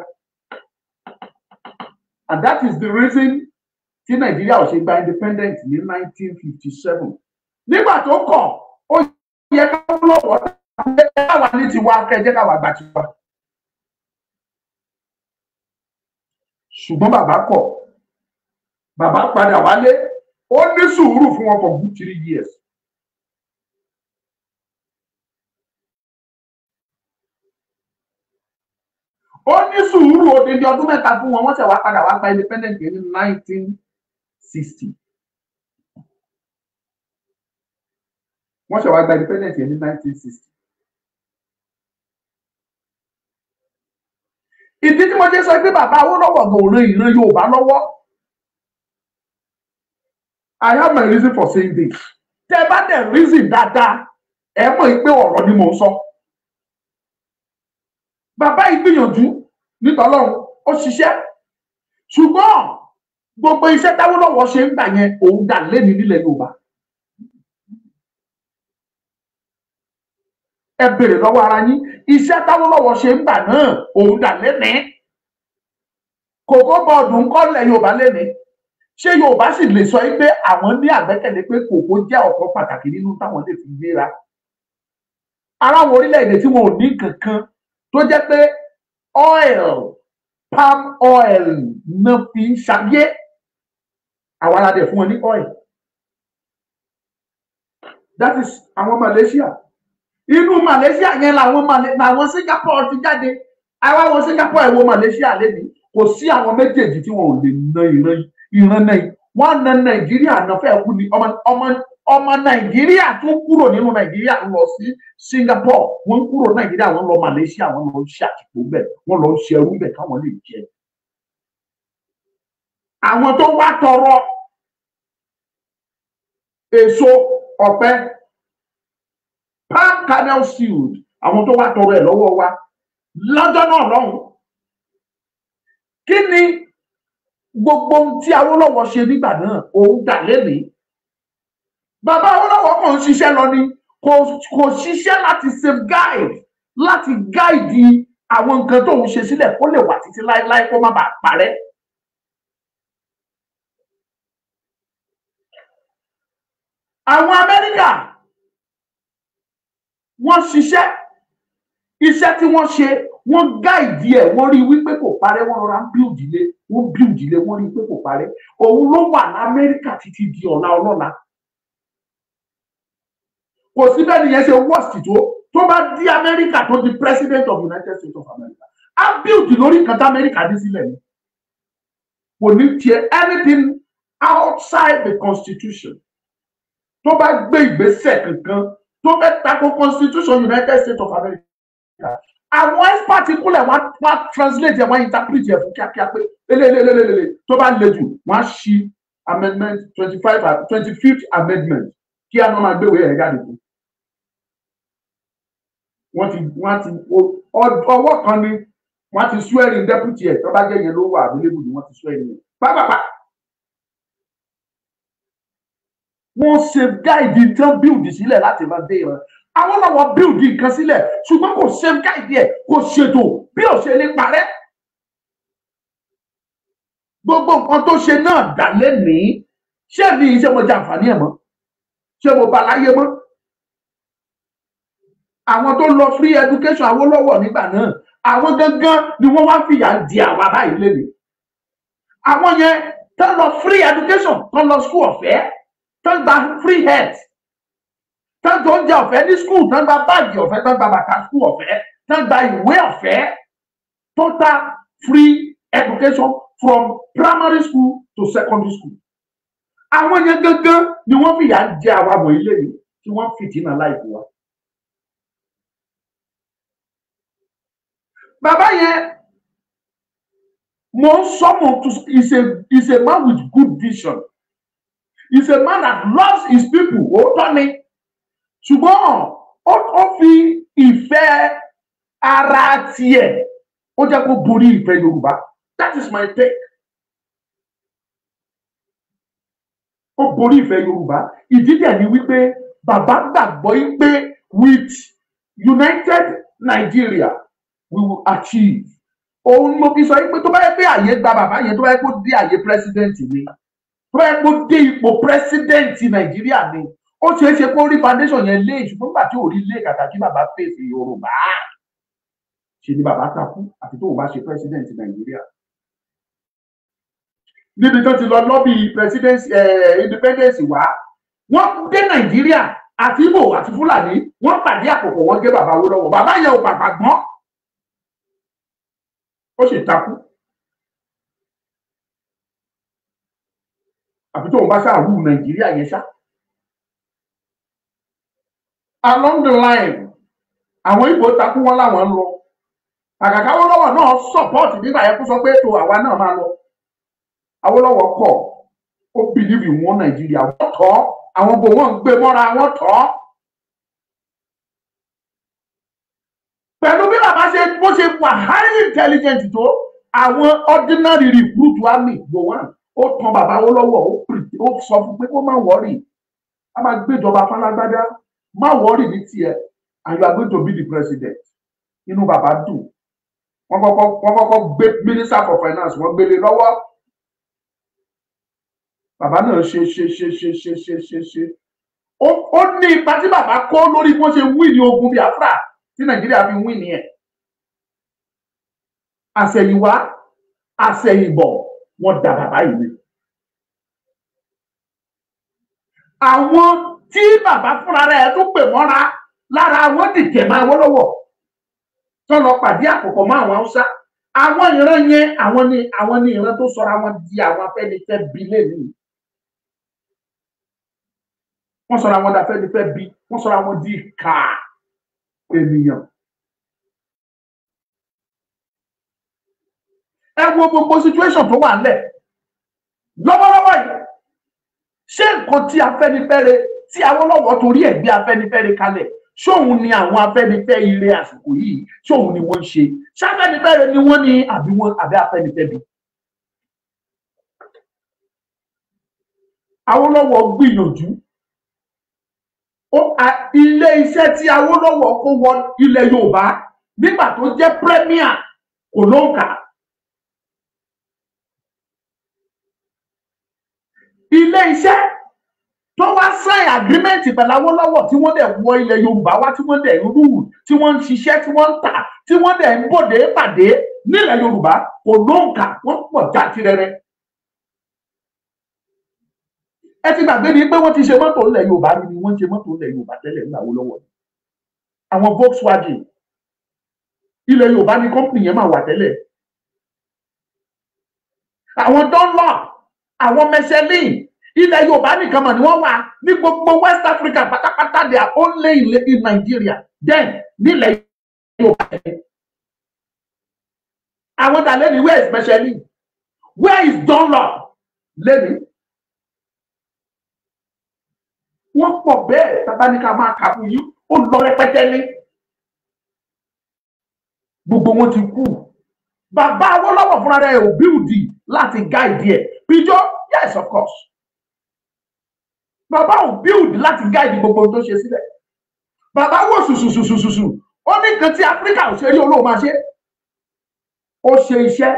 and that is the reason tí Nàìjíríà ò ṣe gba independent ní 1957. Nígbà tó kọ̀, ó yẹ ká lọ́wọ́ káwa ní tiwa, kẹjẹ káwa gbà tiwa, ṣùgbọ́n bàbá kọ̀, bàbá padà wálé. Ó ní sùúrù fún wọn for good 3 years. Ó ní sùúrù odidi ọdún 3 fún wọn. Wọ́n ṣẹ̀ wá padà wá gba independent ní 1960. Wọ́n ṣẹ̀ wá gba independent ní 1960. Ìdí tí mo jẹ́ sọ pé bàbá Awólọ́wọ̀ kò ran ìran Yorùbá lọ́wọ́, I have my reason for saying this. Tẹ́ bá dẹ̀ reason dáadáa, ẹ mọ̀ pé ọ̀rọ̀ ni mò ń sọ. Bàbá yìí gbìyànjú nítorí Ọlọ́run, ó ṣiṣẹ́, ṣùgbọ́n gbogbo iṣẹ́ táwólọ́wọ̀ ṣe ń gbà yẹn, òun dà lẹ́ni nílẹ̀ Yorùbá. Ẹ béèrè lọ́wọ́ ara yín, iṣẹ́ táwólọ́wọ̀ ṣe ń gbà náà, òun dà lẹ́ni. Cocoa Board ń kọ́ lẹ̀ Yorùbá lẹ́ni. Ṣé Yorùbá sì lè sọ pé àwọn ní àgbẹ́kẹ̀lé pé kòkó jẹ́ ọ̀kan pàtàkì nínú táwọn lè fi gbéra? Ara àwọn orílẹ̀-èdè tí wọn ò ní kankan, tó jẹ́ pé oil, palm oil náà fi ń ṣayé, àwa la dẹ̀ fún wọn ní oil. That is àwọn Malaysia. Inú Malaysia yẹn làwọn Singapore ti jáde. Àwa wo Singapore, ẹ wo Malaysia lẹ́ni. Kò sí àwọn méjèèjì tí wọn ò lè na ìran ìran náà. Wọn na Nàìjíríà náà fẹ́ kú ni. Ọmọ Nàìjíríà tún kúrò nínú Nàìjíríà lọ sí Singapore, wọ́n kúrò Nàìjíríà, wọ́n lọ Malaysia, wọ́n lọ ṣe àtìpó bẹ́ẹ̀, wọ́n lọ ṣe ẹrú bẹ́ẹ̀ káwọn lè jẹ. Àwọn tó wá tọrọ èso ọ̀pẹ, palm kernel seed, àwọn tó wá tọrọ ẹ̀ lọ́wọ́ wa lọ́jọ́ náà lọ́hùn. Kí ni gbogbo ohun tí Awólọ́wọ̀ ṣe nígbà náà, òun dà lẹ́nìí? Bàbá Awólọ́wọ̀ kàn ń ṣiṣẹ́ lọ ni, kò ṣiṣẹ́ láti safeguard, láti guide àwọn nǹkan tó ń ṣe sílẹ̀ kó lè wà títí láéláé, kó má bàa parẹ́. Àwọn Amẹ́ríkà, wọ́n ṣiṣẹ́. Iṣẹ́ tí wọ́n ṣe, wọ́n guide ẹ̀, wọ́n rí wípé kò parẹ́. Wọ́n rọra ń build ilé, wọ́n build ilé, wọ́n rí pé kò parẹ́. Òun ló wà lamẹ́ríkà títí di ọ̀la ọlọ́la. Kò sí bẹ́ẹ̀ nìyẹn ṣe worst tó bá di Amẹ́ríkà, tó di president of United States of America. Á build lórí nǹkan tí Amẹ́ríkà ní sílẹ̀ ni. Kò ní tiẹ̀ anything outside the constitution. Tó bá gbé ìgbésẹ̀ kankan tó fẹ́ tako constitution United States of America, àwọn expert kúnlẹ̀ wọ́n á translate ẹ̀, wọ́n á interpret ẹ̀ fún kíákíá pé lélelelelele. Tó bá le jù, wọ́n á ṣí amendment 25, 25th amendment kí á náà máa gbéwèé ẹ̀ jáde fún wọ́n. Ti ọwọ́ kan ni wọ́n ti swear in deputy ẹ̀. Tó bá jẹ́ yẹn ló wà available ni wọ́n ti swear in yẹn pápápá. Wọ́n ṣe guide tán build sílẹ̀ láti máa dé ìran. Awólọ́wọ̀ build nǹkan sílẹ̀, ṣùgbọ́n kò ṣe guide ẹ̀, kò ṣètò bí ò ṣe lè parẹ́. Gbogbo nǹkan tó ṣe náà dà lẹ́nìí. Ṣé mi ṣé mo jẹ àǹfààní ẹ̀ mọ́? Ṣé mo bá láyé mọ́? Àwọn tó lọ free education Awólọ́wọ̀ nígbà náà, àwọn gangan ni wọ́n wá fìyà di àwa báyìí lẹ́nìí. Àwọn yẹn tó lọ free education, tó lọ school ọ̀fẹ́, tó gba free health, tó ń oúnjẹ ọ̀fẹ́ ní school, tó ń gba báàgì ọ̀fẹ́, tó ń gba bàtà school ọ̀fẹ́, tó ń gba ìwé ọ̀fẹ́, total free education from primary school to secondary school. Àwọn yẹn gangan ni wọ́n fìyà jẹ àwa wọ̀nyí lẹ́yìn tí wọ́n fìtínà láìpẹ́ wa. Bàbá yẹn, mo ń sọ, mo is a man with good vision, is a man that loves his people. Òótọ́ ni, ṣùgbọ́n ó fi ìfẹ́ ara tiẹ̀, ó jẹ́ kó borí ìfẹ́ Yorùbá. That is my take. Ó borí ìfẹ́ Yorùbá. Ìdí dẹ̀ ni wípé bàbá gbàgbọ́ wípé with united Nigeria we will achieve. Òun mo fi sọ wípé tó bá yẹ pé àyè gba bàbá yẹn, tó bá yẹ kó dé àyè president ni, tó bá yẹ kó dé ipò president Nàìjíríà ni, ó ṣeé ṣe kó rí foundation yẹn lé. Ṣùgbọ́n nígbà tí ò rí lé, kàkà kí bàbá fèsì Yorùbá, ṣe ni bàbá takú àti tóun bá ṣe president Nàìjíríà. Níbi tó ti lọ lobby presidency, independence wá, wọ́n dé Nàìjíríà, àti Ìgbò àti Fúlàní wọ́n pàdé àpòpọ̀, wọ́n gé bàbá Awólọ́wọ̀. Bàbá yẹn ò pàpà gbọ́n, ó sì takú àfi tóun bá ṣáà rú Nàìjíríà yẹn ṣá. Along the line, àwọn Ìgbò takú, wọn láwọn ń lọ. Àkàkà Awólọ́wọ̀ náà support nígbà yẹn kó sọ pé tó àwa náà máa lọ. Awólọ́wọ̀ kọ̀, ó believe in one Nàìjíríà. Wọ́n tọ́ àwọn bò, wọ́n ń gbé mọ́ra, wọ́n tọ́ pẹ̀lú bí bàbá ṣe bó ṣe wà highly intelligent tó. Àwọn ordinary recruit army Gowon, ó tan bàbá Awólọ́wọ̀, ó sọ fún pé kó má worry, a máa gbéjọba fálágbádá, má worry ní tiẹ̀, and you are going to be the president. Inú bàbá dùn. Wọ́n kọ́kọ́ gbé minister for finance, wọ́n gbélé lọ́wọ́. Bàbá náà ṣe ṣe ṣe ṣe ṣe ṣe ṣe ṣe. Ó ní ipa tí bàbá kó lórí bó ṣe win ní ogun Biafra tí Nàìjíríà fi win ní ẹ̀. Àṣẹ̀yìnwá àṣẹ̀yìnbọ̀, wọ́n da bàbá yìí ni. Àwọn tí bàbá fúnra rẹ̀ tó pè mọ́ra lára wọn dìtẹ̀ máa Awólọ́wọ̀ tó lọ pàdé àpòpọ̀ mọ́ àwọn Haúsá. Àwọn ìran yẹn, àwọn ni ìran tó sọra wọn di àwọn Afẹ́nifẹ́ bí lẹ́nu. Wọ́n sọra wọn di Afẹ́nifẹ́ bí, wọ́n sọra wọn di ìkà ènìyàn. Ẹ wo gbogbo situation tó wà nílẹ̀ lọ́wọ́lọ́wọ́ yìí. Ṣé nǹkan tí Afẹ́nifẹ́re, tí Awólọ́wọ̀ torí ẹ̀ gbé Afẹ́nifẹ́re kalẹ̀, ṣóun ni àwọn Afẹ́nifẹ́ ire àsìkò yìí, ṣóun ni wọ́n ń ṣe? Ṣáfẹ́nifẹ́re ni wọ́n ní àbí wọ́n àbí Afẹ́nifẹ́ bí? Awólọ́wọ̀ gbìyànjú. Ilé iṣẹ́ tí Awólọ́wọ̀ kó wọ ilẹ̀ Yorùbá nígbà tó jẹ́ premier kò lóǹkà. Ilé iṣẹ́ tó wá sign agreement pẹ̀lú Awólọ́wọ̀, tí wọ́n dẹ̀ wọ ilẹ̀ Yorùbá wá, tí wọ́n dẹ̀ ń rú, tí wọ́n ń ṣiṣẹ́, tí wọ́n ń tà, tí wọ́n dẹ̀ ń bòde pàdé nílẹ̀ Yorùbá kò lóǹkà. Wọ́n pọ̀ játirẹrẹ. Ẹ ti gbàgbé ni pé wọ́n ti ṣe mọ́tò ńlẹ̀ Yorùbá ni. Wọ́n ṣe mọ́tò ńlẹ̀ Yorùbá tẹ́lẹ̀ nígbà Awólọ́wọ̀, àwọn Volkswagen. Ilẹ̀ Yorùbá ní company yẹn máa wà tẹ́lẹ̀. Àwọn Dunlop, àwọn Michelin, ilẹ̀ Yorùbá nìkan mà ni wọ́n wà ní gbogbo West Africa pátápátá. They are only in Nigeria then, nílẹ̀ Yorùbá. Àwọn dà lẹ́ni? Where is Michelin? Where is Dunlop lẹ́ni? Wọ́n pọ̀ bẹ́ẹ̀, tàbá ní ká máa kà fún yín, ó lọ rẹpẹtẹ ní. Gbogbo wọn ti kú. Bàbá Awólọ́wọ̀ fúnra rẹ̀ ò build láti guide ẹ̀. Píjọ́, yes, of course. Bàbá ò build láti guide gbogbo tó ṣe sílẹ̀. Bàbá wò sùsùsùsùsù, ó ní nǹkan tí Áfíríkà ò ṣe rí, olóò máa ṣe. Ó ṣe iṣẹ́,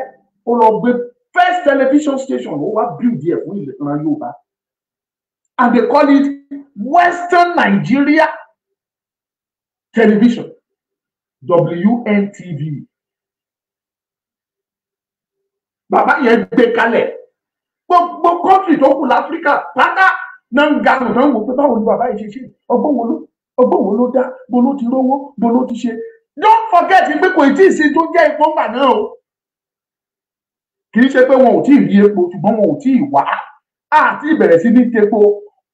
ó lọ gbé first television station, ó wá build ẹ̀ fún ìran Yorùbá, and they call it Western Nigeria Television, WNTV. Bàbá yẹn gbé kalẹ̀, gbogbo country tó kù láfíríkà pátá náà ń ga nǹkan wò pé báwo ni bàbá yìí ṣe ṣe, ọgbọ́n wo ló dá, bó ló ti rówó, bó ló ti ṣe. Don't forget pé kò tí ì sí tó jẹ́ epo ńgbà náà o. Kì í ṣe pé wọn ò tí ì rí epo, ṣùgbọ́n wọn ò tí ì wá àti ìbẹ̀rẹ̀ sí ní tepo.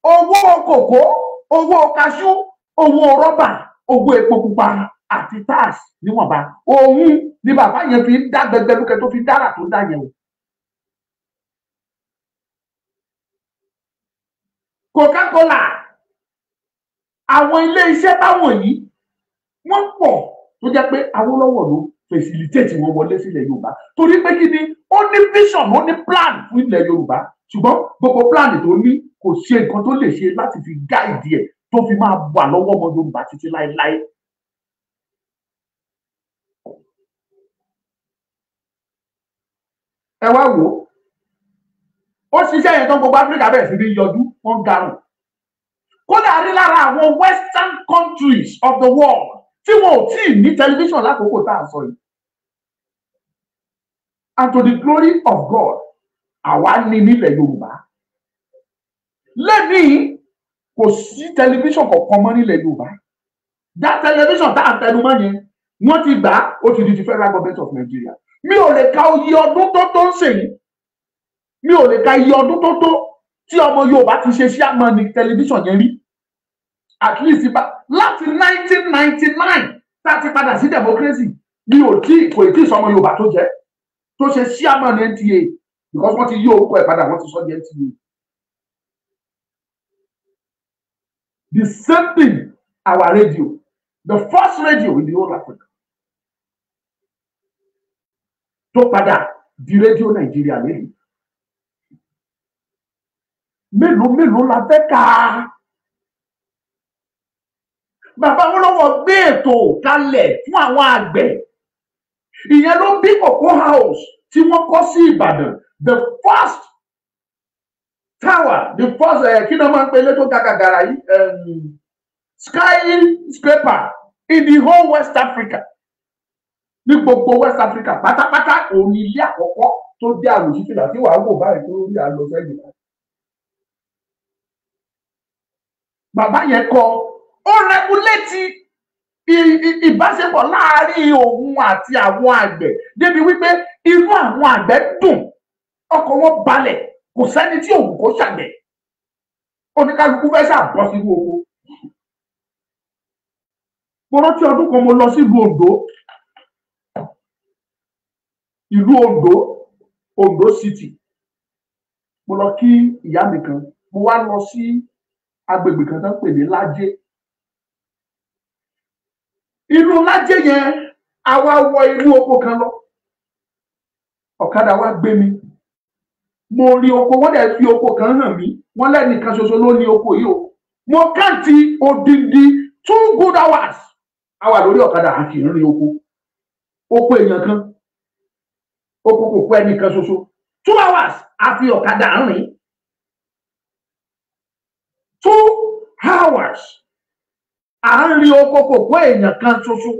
Owó kòkó, owó kaṣú, owó rọ́bà, owó epo pupa àti tax níwọ̀nba, òun ni bàbá yẹn fi ń dá gbẹgbẹlúkẹ tó fi dára tó dá yẹn o. Coca-Cola, àwọn ilé iṣẹ́ báwọn yìí wọ́n pọ̀ tó jẹ́ pé Awólọ́wọ̀ ló facilitate wọn wọlé sílẹ̀ Yorùbá, torí pé kí ni, ó ní vision, ó ní plan fún ilẹ̀ Yorùbá, ṣùgbọ́n gbogbo plan tó ní, kò ṣe nǹkan tó lè ṣe láti fi guide ẹ̀ tó fi máa wà lọ́wọ́ ọmọ Yorùbá títí láéláé. Ẹ wá wò ó, ó ṣiṣẹ́ yẹn tán, gbogbo Áfíríkà bẹ̀rẹ̀ sí ní yọjú, wọ́n garùn. Kódà rí lára àwọn western countries of the world tí wọn ò tí ì ní tẹlifíṣàn lákòókò tá à ń sọ yìí. And to the glory of God, àwa ní nílẹ̀ Yorùbá lẹ́nìí, kò sí tẹlifíṣàn kankan mọ́ nílẹ̀ Yorùbá. Dá tẹlifíṣàn tá à ń tẹnu mọ́ yẹn, wọ́n ti gbà á, ó ti di ti Federal Government of Nigeria. Mi ò lè ka iye ọdún tó tó ń sèyí, mi ò lè ka iye ọdún tó tó tí ọmọ Yorùbá ti ṣe chairman ní tẹlifíṣàn yẹn rí. At least láti 1999 tá a ti padà sí democracy, mi ò tí kò tí sọmọ Yorùbá tó jẹ tó ṣe chairman NTA, because wọ́n ti yí orúkọ ẹ̀ padà, wọ́n ti sọ di NTA. The same thing, our radio, the first radio in the whole Africa, tó padà di rédíò Nàìjíríà lẹ́yìn. Mélòó mélòó la fẹ́ kà á? Bàbá Awólọ́wọ̀ gbé ètò kalẹ̀ fún àwọn àgbẹ̀. Ìyẹn ló bí Cocoa House tí wọ́n kọ́ sí Ìbàdàn, the first tower, the first, kí ni wọ́n máa ń pe ilé tó ga gàgàrà yìí, skyscraper in the whole West Africa. Ní gbogbo West Africa pátápátá, òun ni ilé àkọ́kọ́ tó dé àròsí fìlà tí wàá wò báyìí tó rí àlọ sẹ́yìn. Bàbá yẹn kọ́, ó regulate ìbáṣepọ̀ láàárín òun àti àwọn àgbẹ̀ débi wípé inú àwọn àgbẹ̀ dùn, ọkàn wọn balẹ̀, kò sẹ́ni tí òun kò ṣàgbẹ̀, oníkálukú fẹ́ ṣàbọ̀ sínú oko. Mo rántí ọdún kan, mo lọ sílùú Oǹdó, ìlú Oǹdó, Oǹdó City. Mo lọ kí ìyá mi kan, mo wá lọ sí agbègbè kan tó ń pè ní Lájé. Inú Lájé yẹn, àwa wọ inú oko kan lọ, ọ̀kadà wa gbé mi, mo rí oko, wọ́n dẹ̀ fi oko kan hàn mí, wọ́n lẹ́nìkan ṣoṣo ló ní oko yìí o. Mo káàtì odindi 2 good hours àwa lórí ọ̀kadà àti ìrìn oko, oko èèyàn kan, oko kòkó ẹnìkan ṣoṣo. 2 hours a fi ọ̀kadà rìn, 2 hours à ń rin oko kòkó èèyàn kan ṣoṣo,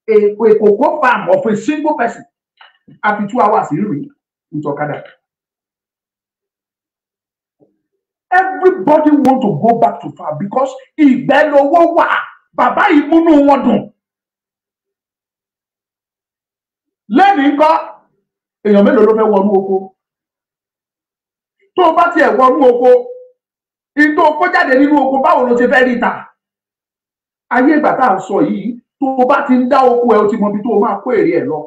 a cocoa farm of a single person, a fi 2 hours rìn with ọ̀kadà. Everybody want to go back to farm because ìgbẹ́ lowó wà. Bàbá yìí múnú wọn dùn. Lẹ́nìí ńkọ́, èèyàn mélòó ló fẹ́ wọnú oko? Tó o bá tiẹ̀ wọnú oko, ìtò kó jáde nínú oko, báwo ló ṣe fẹ́ rí ta? Ayé ìgbà tá à ń sọ yìí, tó o bá ti ń dá oko ẹ, o ti mọ ibi tó o máa kó èrè ẹ lọ,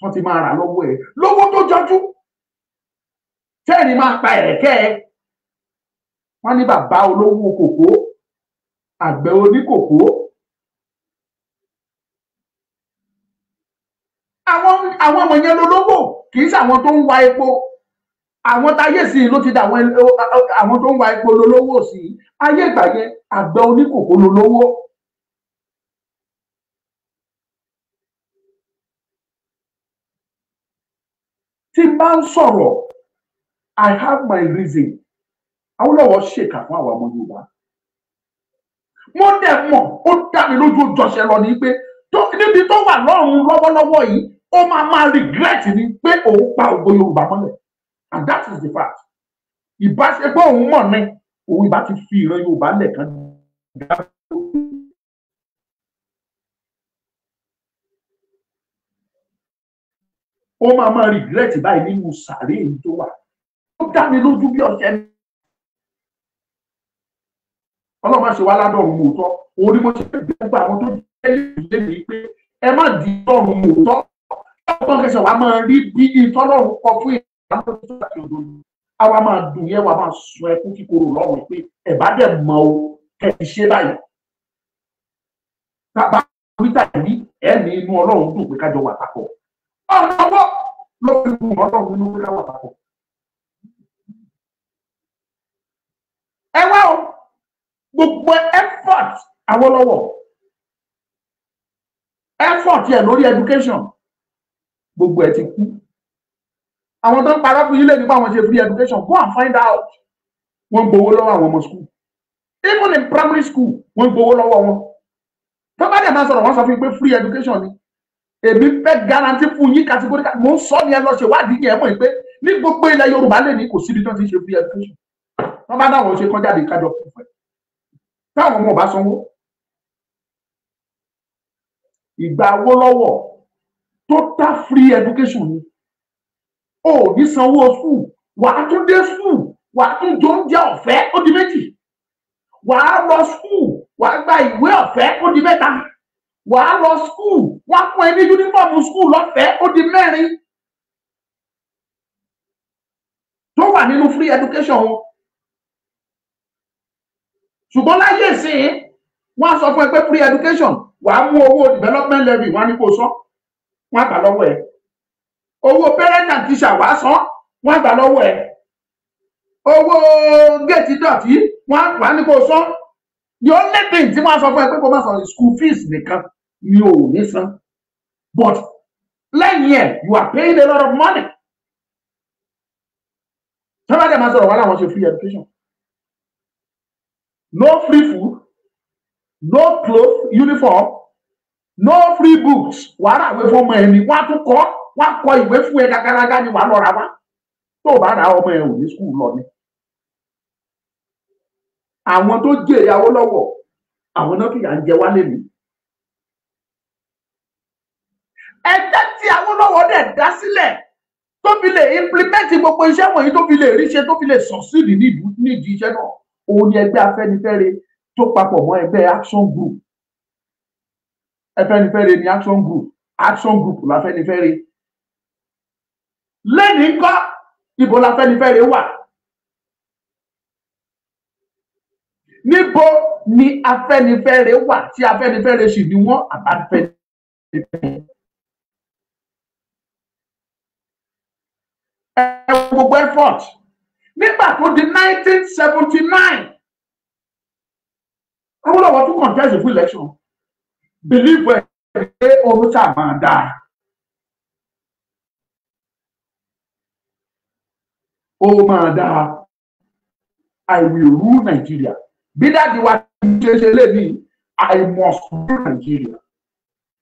wọ́n ti máa rà lọ́wọ́ ẹ lówó tó jọjú, tẹ́ẹ̀ni máa pa ẹ̀rẹ̀kẹ́ ẹ. Wọ́n ní bàbá olówó kòkó, àgbẹ̀ oníkòkó. Àwọn wọ̀nyẹn lolówó, kì í ṣe àwọn tó ń wa epo. Àwọn táyé sí ló ti dà, àwọn tó ń wa epo lolówó sí. Ayé ìgbà yẹn, àgbẹ̀ oníkòkó lolówó. Tí n bá ń sọ̀rọ̀, I have my reason. Awólọ́wọ̀ ṣèkà fún àwọn ọmọ Yorùbá. Mo dẹ̀ mọ̀, ó dá mi lójú, jọṣẹ lọ ní pé níbi tó wà lọ́run lọ́wọ́lọ́wọ́ yìí, ó máa regret ni pé òun pa ògo Yorùbá mọ́lẹ̀. And that is the fact. Ìbáṣepọ̀ òun mọ̀ ní òun ìbá ti fi ìran Yorùbá lẹ̀kan. Ó máa regret báyìí nínú sàárè èyí tó wà. Ó dá mi lójú bí ọ̀sẹ̀ ní. Ọlọ́run má ṣe wá ládọ̀run mòótọ́. Òun ni mo ṣe fẹ́ gbogbo àwọn tó jẹ́ ìlú mi pé ẹ má di ọ̀run mòótọ́. Ọgbọ́n kẹsàn-án wa máa rí bí ìtọ́lọ́run kọ fún ìlànà tó àti òdodo. Àwa máa dùn yẹn, wa máa sun ẹkún kíkorò lọ́rùn pé ẹ bá dẹ̀ mọ̀ o, kẹ̀ ti ṣe báyìí. Bàbá wíta yìí ẹ̀ ní inú Ọlọ́run dùn pé kájọ wà papọ̀. Ọ̀nà ọwọ́ ló fi mú Ọlọ́run nínú pé ká wà papọ̀. Ẹ wá o, gbogbo effort Awólọ́wọ̀, effort yẹ lórí education, gbogbo ẹ ti kú. Àwọn tó ń parọ́ fún yín lè nípa àwọn ṣe free education, go and find out. Wọ́n ń gbowó lọ́wọ́ àwọn ọmọ school, even in primary school wọ́n ń gbowó lọ́wọ́ wọn. Tó bá dẹ̀ máa sọ̀rọ̀, wọ́n sọ fún yín pé free education ni. Èmi fẹ́ guarantee fún yín categorical, mo ń sọ ní ẹ lọ ṣèwádìí yẹn mọ̀ pé ní gbogbo ilẹ̀ Yorùbá lè ní kò síbi tó ti ṣe free education. Tó bá dáwọn ṣe kán jáde kájọ fún ẹ, táwọn ọmọ ọba sanwó. Ìgbà Awólọ́wọ̀ total free education ni. O ò ní sanwó school, wàá tún dé school, wàá tún jẹ oúnjẹ ọ̀fẹ́, ó di méjì. Wàá lọ school, wàá gba ìwé ọ̀fẹ́, ó di mẹ́ta. Wàá lọ school, wàá fún ẹ ní yúnífọ̀mù school lọ́fẹ̀ẹ́, ó di mẹ́rin. Tó wà nínú free education wọn. Ṣùgbọ́n láyé ìsìn, wọ́n á sọ fún ẹ pé free education, wàá mú owó development levy, wọ́n á ní kó san, wọ́n á gbà lọ́wọ́ ẹ. Owó parent and teacher wàá san, wọ́n á gbà lọ́wọ́ ẹ. Owó géètì dọ̀tí, wọ́n á ní kó san. The only thing tí wọ́n á sọ fún ẹ pé kó má san school fees nìkan ni ò ní san. But lẹ́yìn ẹ̀, you are paying a lot of money. Sọ́dọ̀ dẹ̀ máa sọ̀rọ̀ wá láwọn ṣe free education. No free food, no clothes, uniform, no free books. Wàá rà ìwé fún ọmọ ẹ ni, wọ́n á tún kọ́, wọ́n á kọ ìwé fún ẹ gàgàràgà ni wàá lọ rà wá. Tó o bá ra ọmọ ẹ ò ní school lọ ni. Àwọn tó jèrè Awólọ́wọ̀, àwọn náà fìyà ń jẹ wá lẹ́nu. Ẹgbẹ́ tí Awólọ́wọ̀ dẹ̀ dá sílẹ̀ tó fi lè implement gbogbo iṣẹ́ wọ̀nyí, tó fi lè ríṣe, tó fi lè succeed nídìí iṣẹ́ náà, òun ni ẹgbẹ́ Afẹ́nifẹ́re tó papọ̀ mọ́ ẹgbẹ́ Action Group. Afẹ́nifẹ́re ni Action Group, Action Group l'Afẹ́nifẹ́re. Lẹ́nìí ńkọ́, ibo l'Afẹ́nifẹ́re wà? Níbo ni Afẹ́nifẹ́re wà tí Afẹ́nifẹ́re sì ni wọ́n àbáfẹ́nifẹ́re? Ẹ gbogbo effort nígbà tó di 1979, Awólọ́wọ̀ tún contest fún election. Believe ẹ pé òun ṣáà máa dáa. Ó máa dáa. I will rule Nigeria. Bí dáàdi wa ṣe ṣe lé ní, I must rule Nigeria,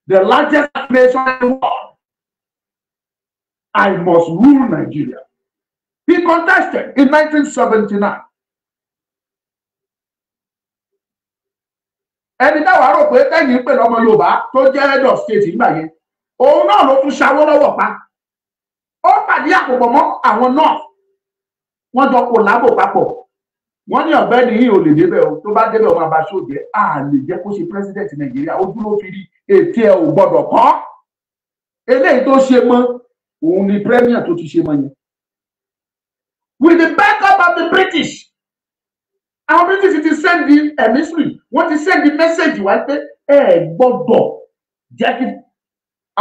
the largest nation in the world. I must rule Nigeria. He contested in 1979. Ẹni táwa rò pé tẹ́yìn ń pè lọ́mọ Yorùbá tó jẹ́ head of state nígbà yẹn, òun náà ló tún ṣAwólọ́wọ̀ pa. Ó pàdé àpòpọ̀ mọ́ àwọn north, wọ́n jọ kò lábò papọ̀. Wọ́n ní ọ̀gbẹ́ni yìí ò lè débẹ̀ o, tó bá débẹ̀ o máa bá ṣó jẹ́. A lè jẹ́ kó ṣe president Nàìjíríà, ojú ló fi rí, ètí ẹ ò gbọ́dọ̀ kọ́. Eléyìí tó ṣe mọ́ òun ni premier tó ti ṣe mọ́ yẹn. With the backup of the British, àwọn British ti send the emissary, wọ́n ti send the message wá pé ẹ gbọ́dọ̀ jẹ́ kí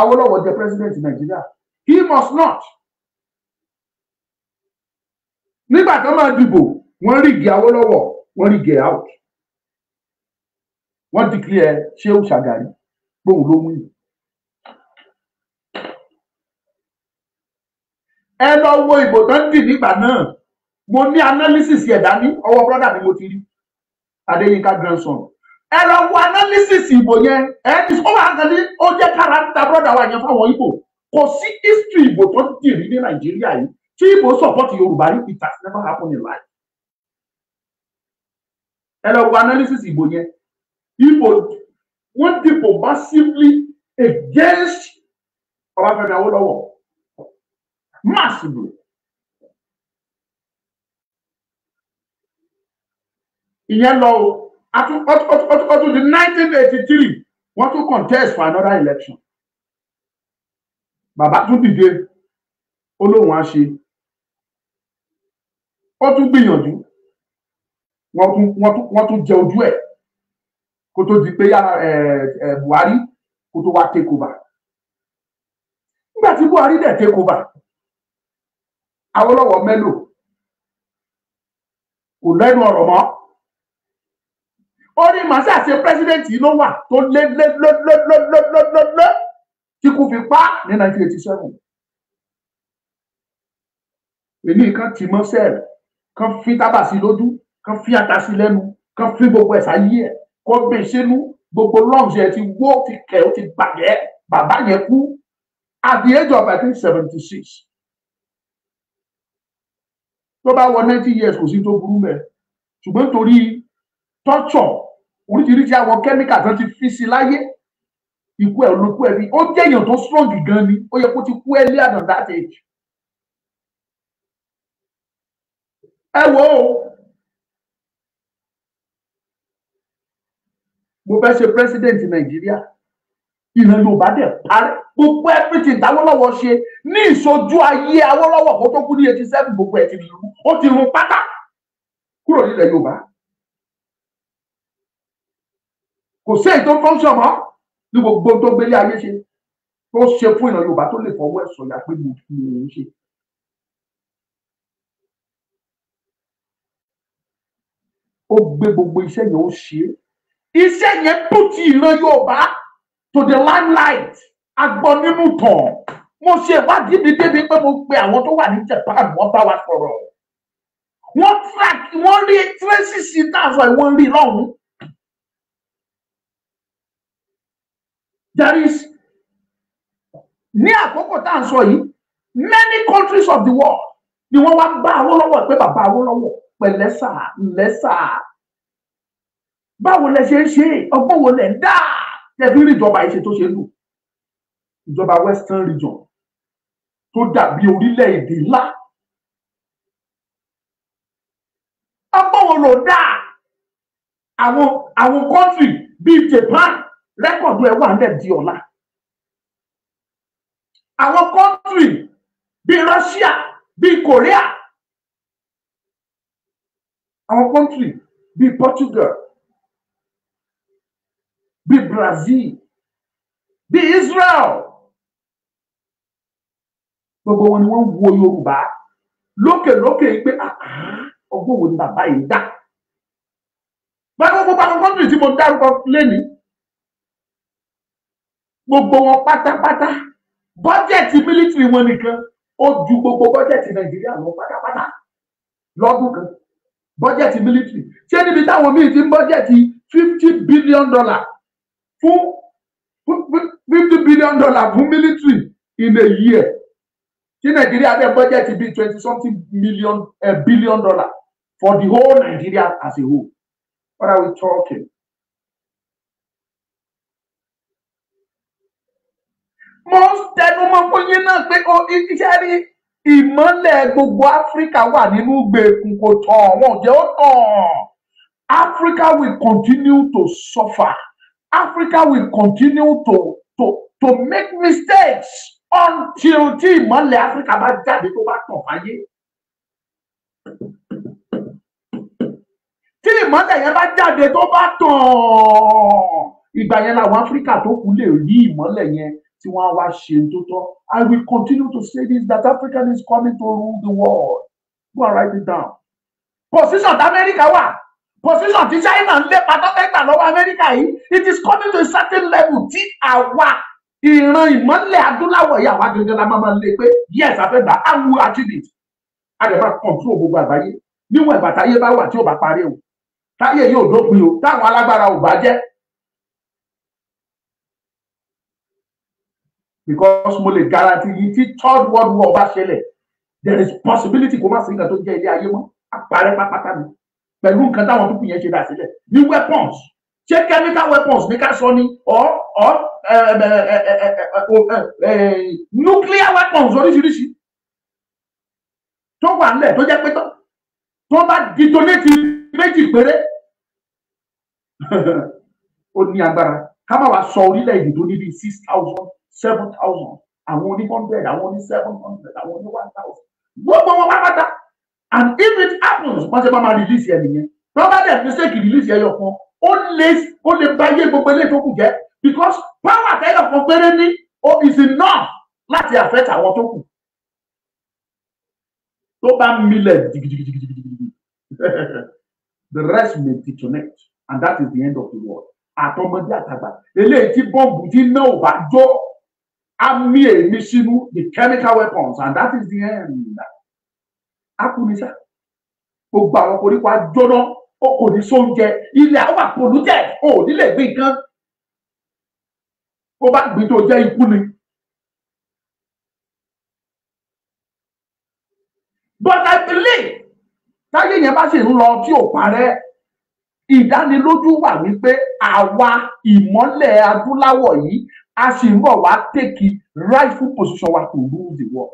Awólọ́wọ̀ jẹ president Nàìjíríà. He must not. Nígbà tó máa dìbò, wọ́n rig Awólọ́wọ̀, wọ́n rig ẹ̀ out. Wọ́n declare Shehu Shagari gbóhùn ló win. Ẹ lọ wo ìbò tó ń dì nígbà náà. Mo ní analysis ẹ̀dá ní ọwọ́ brọ́dà ni mo ti rí, Adéyínká grandson. Ẹ lọ wo analysis ìbò yẹn, ẹ ti ó wà kàn ní ó jẹ́ kára ń ta brọ́dà wa yẹn fáwọn Ìgbò. Kò sí history ìbò tó ń dì rí ní Nàìjíríà yìí tí Ìgbò support Yorùbá rí. It has never happened in life. Ẹ lọ wo analysis ìbò yẹn. Ìbò wọ́n dìbò massively against Ọbáfẹ́mi Awólọ́wọ̀, massively. Ìyẹn lọ o. Ó tún di 1983, wọ́n tún contest for another election. Bàbá tún dìde, ó lóun á ṣe, ó tún gbìyànjú, wọ́n tún jẹ ojú ẹ̀ kó tó di pé yára ẹ Buhari kó tó wá take over. Nígbà tí Buhari dẹ̀ take over, Awólọ́wọ̀ mélòó kò lẹ́nu ọ̀rọ̀ mọ́. Ó ní màsí àti president yìí ló wà tó lé lé lé lé lé lé lé lé lé tí kò fi pa ní 1987. Èyí kan tì mọ́ cell, kan fi tábà sí lójú, kan fi ata sí lẹ́nu, kan fi gbogbo ẹ̀ sáyé ẹ̀, kó bẹ̀ sínú gbogbo lungs ẹ̀ ti wó, ti kẹ̀, ó ti bàjẹ́. Bàbá yẹn kú at the age of, I think, 76. Tó bá wọ 90 years, kò sí tó burú mẹ́, ṣùgbọ́n torí torture, oríṣiríṣi àwọn chemical tó ti fi sí láyé, ikú ẹ̀ ló kú ẹ̀ bí. Ó jẹ́ èèyàn tó strong gan ni, ó yẹ kó ti kú earlier than that age. Ẹ wo o, mo fẹ́ ṣe president Nàìjíríà, ìran Yorùbá dẹ̀ parẹ́. Gbogbo everything táwọ́lọ́wọ́ ṣe ní ìṣojú ayé Awólọ́wọ̀ kó tó kú ní 87, gbogbo ẹ̀ ti rú, ó ti run pátá kúrò nílẹ̀ Yorùbá. Kò sí èyí tó function mọ́ ní gbogbo tó gbélé ayé ṣe, tó ṣe fún ìran Yorùbá, tó lè fọwọ́ ẹ̀ sọ̀yà pé mo fi òun ṣe. Ó gbé gbogbo iṣẹ́ yẹn, ó ṣe é. Iṣẹ́ yẹn put ìran Yorùbá to the limelight. Agbọ́ nínú tàn. Mo ṣe ìwádìí mi débi pé mo pe àwọn tó wà ní Japan, wọ́n bá wa sọ̀rọ̀, wọ́n track, wọ́n rí traces náà sọ, wọ́n rí lọ́hùn-ún. There is ní àkókò tá à ń sọ yìí, many countries of the world ni wọ́n wá bá Awólọ́wọ̀ pé, "Bàbá Awólọ́wọ̀, pẹ̀lẹ́ sà, ńlẹ́ sà, báwo lẹ ṣe ń ṣe? Ọgbọ́n wo lẹ ń dá tẹ̀bí rí ìjọba yìí ṣe tó ṣe lù?" Ìjọba Western Region tó dàbí orílẹ̀-èdè ńlá, ọgbọ́n wo ló dá? Àwọn country bíi Japan, record ẹ̀ wà nílẹ̀ di ọ̀la. Àwọn country bíi Russia, bíi Korea, àwọn country bíi Portugal, bíi Brazil, bíi Israel, gbogbo wọn ni wọ́n ń wo Yorùbá lókè lókè pé, "Ah, ọgbọ́n wo ni bàbá yìí dá?" Báwo gbogbo àwọn country tí mo dárúkọ lẹ́ni, gbogbo wọn pátápátá, budget military wọn nìkan, ó ju gbogbo budget Nàìjíríà lọ pátápátá lọ́dún kan. Budget military, ṣé níbi táwọn míì ti ń budget $50 billion fún $50 billion fún military in a year, tí Nàìjíríà dẹ̀ budget bíi twenty something million billion dollar for the whole Nigeria as a whole? What are we talking? Mo ń tẹnu mọ́ fún yín náà pé iṣẹ́ rí. Ìmọ́lẹ̀ gbogbo Áfíríkà wà nínú gbèkùn, kò tàn, wọn ò jẹ́ ó tàn. Africa will continue to suffer. Africa will continue to make mistakes until tí ìmọ́lẹ̀ Áfíríkà bá jáde tó bá tàn fáyé. Tí ìmọ́lẹ̀ yẹn bá jáde tó bá tàn, ìgbà yẹn làwọn Áfíríkà tó kù lè rí ìmọ́lẹ̀ yẹn tí wọ́n á wá ṣe tó tọ́. I will continue to say this, that Africa is coming to rule the world. Go and write it down. Position tí Amẹ́ríkà wà, position tí China ń lépa tó fẹ́ gbà lọ́wọ́ Amẹ́ríkà yìí, it is coming to a certain level tí àwa ìran ìmọ́lẹ̀ adúláwọ̀ yìí, àwa gangan la máa lé pé yes, a fẹ́ gbà, I will achieve it. A dẹ̀ máa control gbogbo àgbáyé níwọ̀n ìgbà táyé bá wà tí ò bá parí o, táyé yóò dópin o, táwọn alágbára ò bá jẹ́. Because mo lè guarantee yìí, tí third world war bá ṣẹlẹ̀, there is possibility kó má sí nǹkan tó jẹ́ ilé ayé mọ́, àparẹ́ pápátá ni pẹ̀lú nǹkan táwọn pípín yẹn ṣe dà sílẹ̀ ní weapons. Ṣé chemical weapons ní ká sọ ni or nuclear weapons oríṣiríṣi tó wà nílẹ̀ tó jẹ́ pé tó bá detonate méjì péré ó ní agbára. Ká má wàá sọ orílẹ̀-èdè tó ní bíi 6,000, 7,000, àwọn oní 100, àwọn oní 700, àwọn oní 1,000, gbogbo wọn pátápátá. And if it happens, wọ́n ṣe bá máa release ẹ nìyẹn. Tó bá dẹ̀ mistake release ẹyọ kan, ó lè bá yé gbogbo ilé tó kù jẹ́, because power tẹ́yọ̀ kan péré ní is enough láti affect àwọn tó kù. Tó bá milẹ̀ jìgìjìgìjìgìjì, the rest may detonate, and that is the end of the world. Àtọmọdé àtàgbà, eléyìí tí bọ́ǹbù tí náà ò bá jó, á mí èmi sínú the chemical weapons, and that is the end. Akunisa, gbogbo àwọn koríko ajóná, ó kò ní sóúnjẹ, ilẹ̀ àwọn polluted, ó ní lè gbìn nǹkan. Ó bá gbìn tó jẹ́ ikú ni. But I believe táyé yẹn bá sì ń lọ tí ò parẹ́, ìdánilójú wà wípé àwa ìmọ́lẹ̀ adúláwọ̀ yìí a sì ń bọ̀ wá take rightful position wa to rule the world.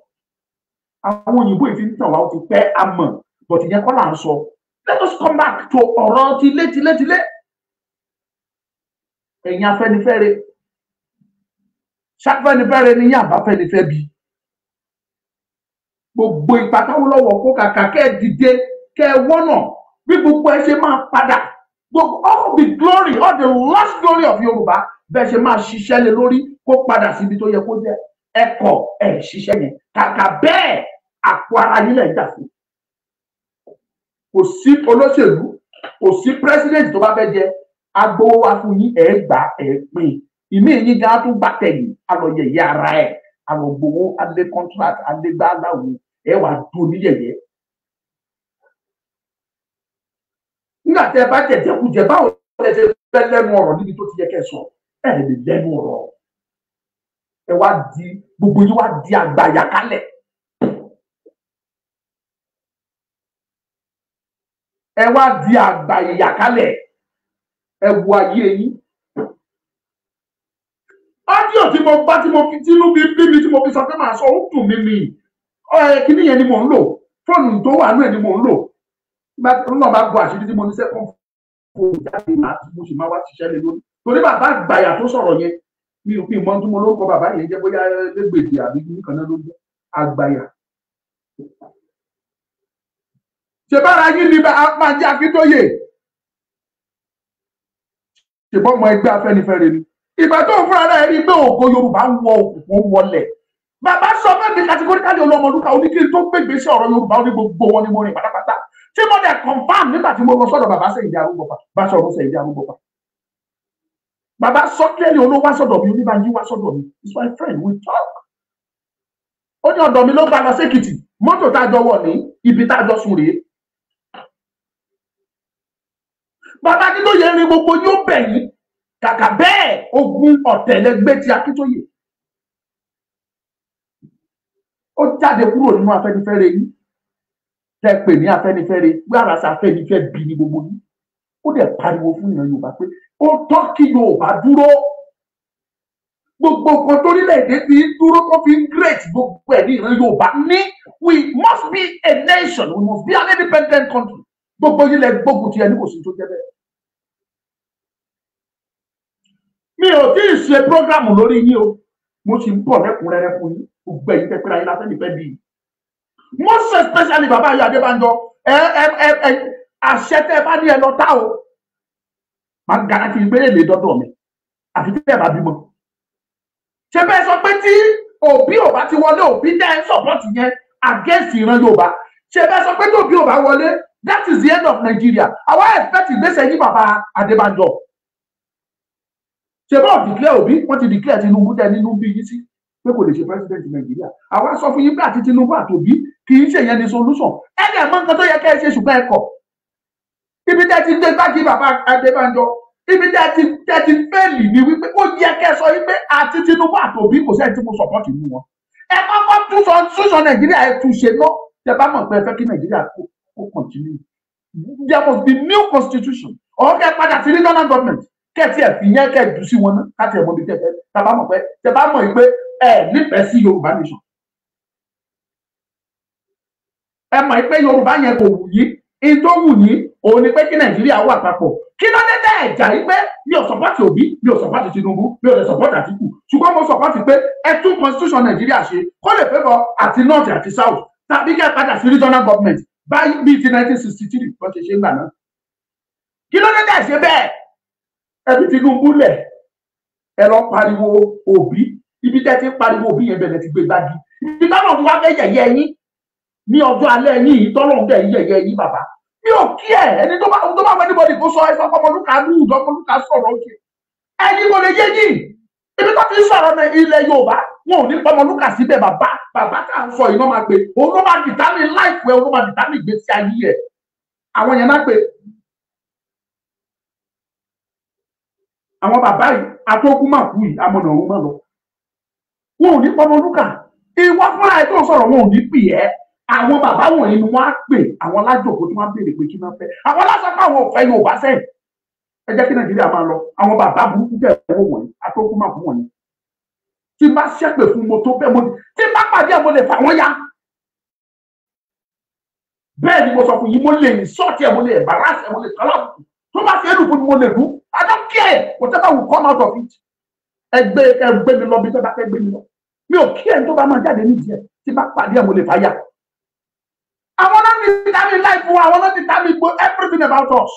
Àwọn òyìnbó yìí ti ń tàn wá, ó ti pẹ́ àmọ́, but ìyẹn kọ́ là ń sọ. Let us come back to ọ̀rọ̀ tilé tilé tilé. Ẹ̀yin Afẹ́nifẹ́re, ṣàfẹ́nifẹ́re ni yín àbáfẹ́nifẹ́ bí. Gbogbo ipa táwọn lọ́wọ́ kó kàkà kẹ́ ẹ dìde kẹ́ ẹ wọ́nà bí gbogbo ẹ ṣe máa padà, gbogbo all the glory, all the lost glory of Yorùbá, bẹ́ẹ̀ ṣe máa ṣiṣẹ́ lé lórí kó padà síbi tó yẹ kó jẹ́. Ẹ kọ̀ ẹ ṣiṣẹ́ yẹn, kàkà bẹ́ẹ̀ àpò ara yín lẹ̀ ń jà fún. Kò sí olóṣèlú, kò sí president tó bá fẹ́ jẹ, agbowó wa fún yín, ẹ gbà ẹ pín. Ìmí yín gan tún gbà tẹ̀yìn, alọ yẹ̀yẹ́ ara ẹ̀, alọ gbowó, alẹ́ contract, alẹ́ gbá aláwo, ẹ wà dùn ní yẹ̀yẹ́. Nígbà tẹ́ ẹ bá jẹjẹkújẹ, báwo lẹ ṣe fẹ́ lẹ́nu ọ̀rọ̀ níbi tó ti yẹ kẹ́ ẹ sọ? Ẹ lè lẹ́nu ọ̀rọ̀. Ẹ wá di gbogbo yín wá di àgbàyà kálẹ̀. Ẹ wá di àgbàyà kálẹ̀. Ẹ wo ayé yín. Audio tí mo bá tí mo fi tínú bí bí mi tí mo fi sọ pé màá sọ, ó dùn mí mi. Kíní yẹn ni mò ń lò. Fóònù tó wà nú ẹ̀ ni mò ń lò. Nígbà bá gbọ́ àṣírí tí mo ní second phone jáde, màá mo sì máa wá ṣiṣẹ́ lé lórí. Torí bàbá àgbàyà tó sọ̀rọ̀ yẹn, mi ò fi mọ tí mo lórúkọ bàbá yẹn jẹ́, bóyá lẹ́gbẹ̀dì àbí nìkan náà ló jẹ́ àgbàyà. Ṣé bára yín ni máa jẹ́ Akíntóyè? Ṣèbọ́ ọmọ ẹgbẹ́ Afẹ́nifẹ́re ni. Ìgbà tó ń fúnra rẹ̀ rí pé ògo Yorùbá ń wọ òkùnkùn wọlẹ̀. Bàbá sọ fẹ́ mi categorically, Olúọmọlúkà oníkiri tó gbégbé sí ọ̀rọ̀ Yorùbá, ó ní gbogbo wọn ni mo rìn pátápátá. Tí mo dẹ̀ confirm nígbà tí mo lọ sọ́dọ̀ bàbá Sèyídì Arúgbọ́pá, bá sọ̀rọ̀ Sèyídì Arúgbọ́pá. Bàbá sọ clearly, olówó wá sọ́dọ̀ mi, oníbànjí wá sọ́dọ̀ mi. He's my friend, we talk. Ó ní ọ̀dọ̀ mi ló gbà lọ sékìtì, mọ́tò tá a jọ wọ̀ ní ibi tá a jọ sùn rèé. Bàbá Akíntóyè rin gbogbo yóò bẹ̀ yín, kàkà bẹ́ẹ̀ ogun ọ̀tẹ̀lẹ́gbẹ́ ti Akíntóyè. Ó jáde kúrò nínú Afẹ́nifẹ́re yín, tẹ́ pè ní Afẹ́nifẹ́re, pé àràsà Afẹ́nifẹ́ bí ní gbogbo yín. Ó dẹ̀ pariwo fún ìran Yorùbá pé ó tọ́ kí Yorùbá dúró. Gbogbo nǹkan torílẹ̀-èdè fi ń dúró tó fi ń great, gbogbo ẹ̀ ní ìran Yorùbá ní. We must be a nation, we must be an independent country. Gbogbo yín lẹ gbógun ti ẹni, kò sí tó jẹ́ bẹ́ẹ̀. Mi ò tí ì ṣe prógrámù lórí yín o, mo sì ń bọ̀ lẹ́kùnrẹ́rẹ́ fún yín. Gbogbo ẹ̀yin tẹ́ pẹ́ra yín l'Afẹ́nifẹ́re bí i, most especially bàbá Ayọ̀ Adébánjọ, ẹ ẹ ẹ ẹ àṣẹ tẹ́ ẹ bá ní ẹ lọ tá o, máa garanti pé èlé dọ́dọ̀ mi àfi tẹ́ ẹ bá bímọ. Ṣé bẹ́ẹ̀ sọ pé tí Òbí ò bá ti wọlé, Òbí tẹ́ ẹ ń support yẹn against ìran Yorùbá, ṣé bẹ́ẹ̀ sọ pé tí Òbí ò bá wọlé, that is the end of Nigeria? Àwa expect ìgbésẹ̀ yín, bàbá Adébánjọ. Ṣe bọ́ọ̀ declare Òbí, wọ́n ti declare Tinubu tẹ nínú bí yín sí pé kò lè ṣe president Nàìjíríà. Àwa sọ fún yín pé àti Tinubu àti Òbí kì í ṣe yẹn ní solution. Ẹ dẹ̀ mọ̀ nǹkan tó yẹ kẹ́ ẹ ṣe, ṣùgbọ́n ẹ kọ̀. Ibi tẹ́ ti gbé gbági bàbá Adébánjọ, ibi tẹ́ ti fail ni wípé ó yẹ kẹ́ ẹ sọ wípé àti Tinubu àti Òbí, kò sẹ́ni tí mo support nínú wọn. Ẹ kọ́kọ́ tún sọ solution Nàìjíríà, ẹ tún ṣe náà. Tẹ́ bá mọ̀ pé ẹ fẹ́ kí Nàìjíríà kó continue, there must be new constitution or kẹ́ padà sí regional government. Kẹ́ tí ẹ fi yẹn kẹ́ jù sí wọn náà, káti ẹ̀ mọ̀ bí tẹ́ fẹ́. Tẹ́ bá mọ̀ pé, tẹ́ bá mọ̀ pé ẹ nífẹ̀ẹ́ sí Yorùbá nation, ẹ mọ̀ pé Yorùbá yẹn kò wù yín, in tó wù yín òun ni pé kí Nàìjíríà wà papọ̀. Kí ló dé tẹ́ ẹ̀ jà yín pé mi ò support Òbí, mi ò support Tinubu, mi ò lè support Àtìkù, ṣùgbọ́n mo support pé ẹ tún constitution Nàìjíríà ṣe kó lè favour àti north àti south, tàbí kẹ́ padà sí regional government báyìí bíi ti 1963 wọ́n ṣe ṣe ń gbà náà? Kí ló dé tẹ́ ẹ̀ ṣe bẹ́ẹ̀? Ẹ fi Tinubu lẹ̀, ẹ lọ pariwo Òbí. Ibi tẹ́ ti ń pariwo Òbí yẹn, bẹ̀rẹ̀ ti gbé gbági. Ibi táwọn tó wá fẹ́ yẹ̀yẹ́ yín ní ọjọ́ alẹ́ yín yìí, tọ́lọ́run dẹ̀ yẹ̀yẹ́ yín. Bàbá, mi ò kí ẹ. Ẹni tó bá wọ anybody kó sọ, ẹ sọ ọmọlúkà lùdọ́, ọmọlúkà sọ̀rọ̀ òkè, ẹ̀yin kò lè yé yín. Ibi tó ti ń sọ̀rọ̀ ní ilẹ̀ Yorùbá, wọn ò ní pọmọlúkà síbẹ̀. Bàbá, bàbá tá à ń sọ yìí náà máa pè, òun ló máa determine life ẹ, òun ló máa determine ìgbésí ayé ẹ. Àwọn yẹn náà pè àwọn bàbá yìí, atókù máa kú yìí, amọ̀nà òun máa lọ. Wọn ò ní pọmọlúkà. Ìwọ fúnra ẹ tó ń sọ̀rọ̀, wọn ò ní pè ẹ́. Àwọn bàbá wọ̀nyí ni wọ́n á pè, àwọn alájòkó tí wọ́n á béèrè pé kí náà fẹ́. Àwọn lásán pé àwọn ò fẹ́ Yorùbá sẹ́yìn, ẹ jẹ́ kí Nàìjíríà máa lọ. Àwọn bàbá burúkú tẹ̀ wọ́n wọ̀nyí, atókù máa kú wọ̀nyí, tí n bá ṣépè fún mo tó bẹ́ẹ̀, mo tí n bá pàdé ẹ̀, mo lè fà wọ́n ya. Bẹ́ẹ̀ ni mo sọ fún yín. Mo lè insult ẹ̀, mo lè embarrass ẹ̀, mo lè kọ́lá tó bá ṣe é lù fún mi, mo lè lù. I don't care whatever will come out of it. Ẹgbẹ́ ẹgbẹ́ mi lọ bí tó bá fẹ́ gbé mi lọ, mi ò kí ẹ̀ tó bá máa jáde nídìí ẹ̀. Tí bá pàdé ẹ̀, mo lè fà ya. Àwọn náà ti determine life wa, àwọn náà ti determine everything about us.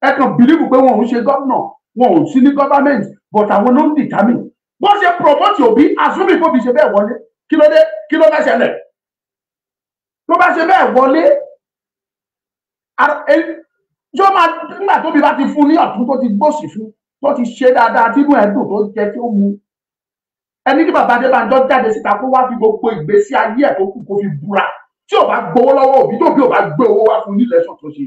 Ẹ kàn believe pé wọn ò ń ṣe gómìnà, wọn ò sí ní government, but àwọn ló ń determine. Bó ṣe promote Òbí, assuming kó fi ṣe bẹ́ẹ̀ wọlé, kí ló dé? Kí ló fẹ́ ṣẹlẹ̀ tó bá ṣe bẹ́ẹ̀ wọlé? Yóò máa nígbà tóbi bá ti fún ní ọ̀tún, tó ti gbòsì fún, tó ti ṣe dáadáa, tínú ẹ̀ dùn, tó jẹ tí ó mu, ẹni tí bàbá Adébánjọ jáde síta kó wá fi gbogbo ìgbésí ayé ẹ̀ tó kù kó fi búra, tí ò bá gbowó lọ́wọ́ òbí, tó bí ò bá gbé owó wá fún nílẹ̀ sọ̀ tó ṣe,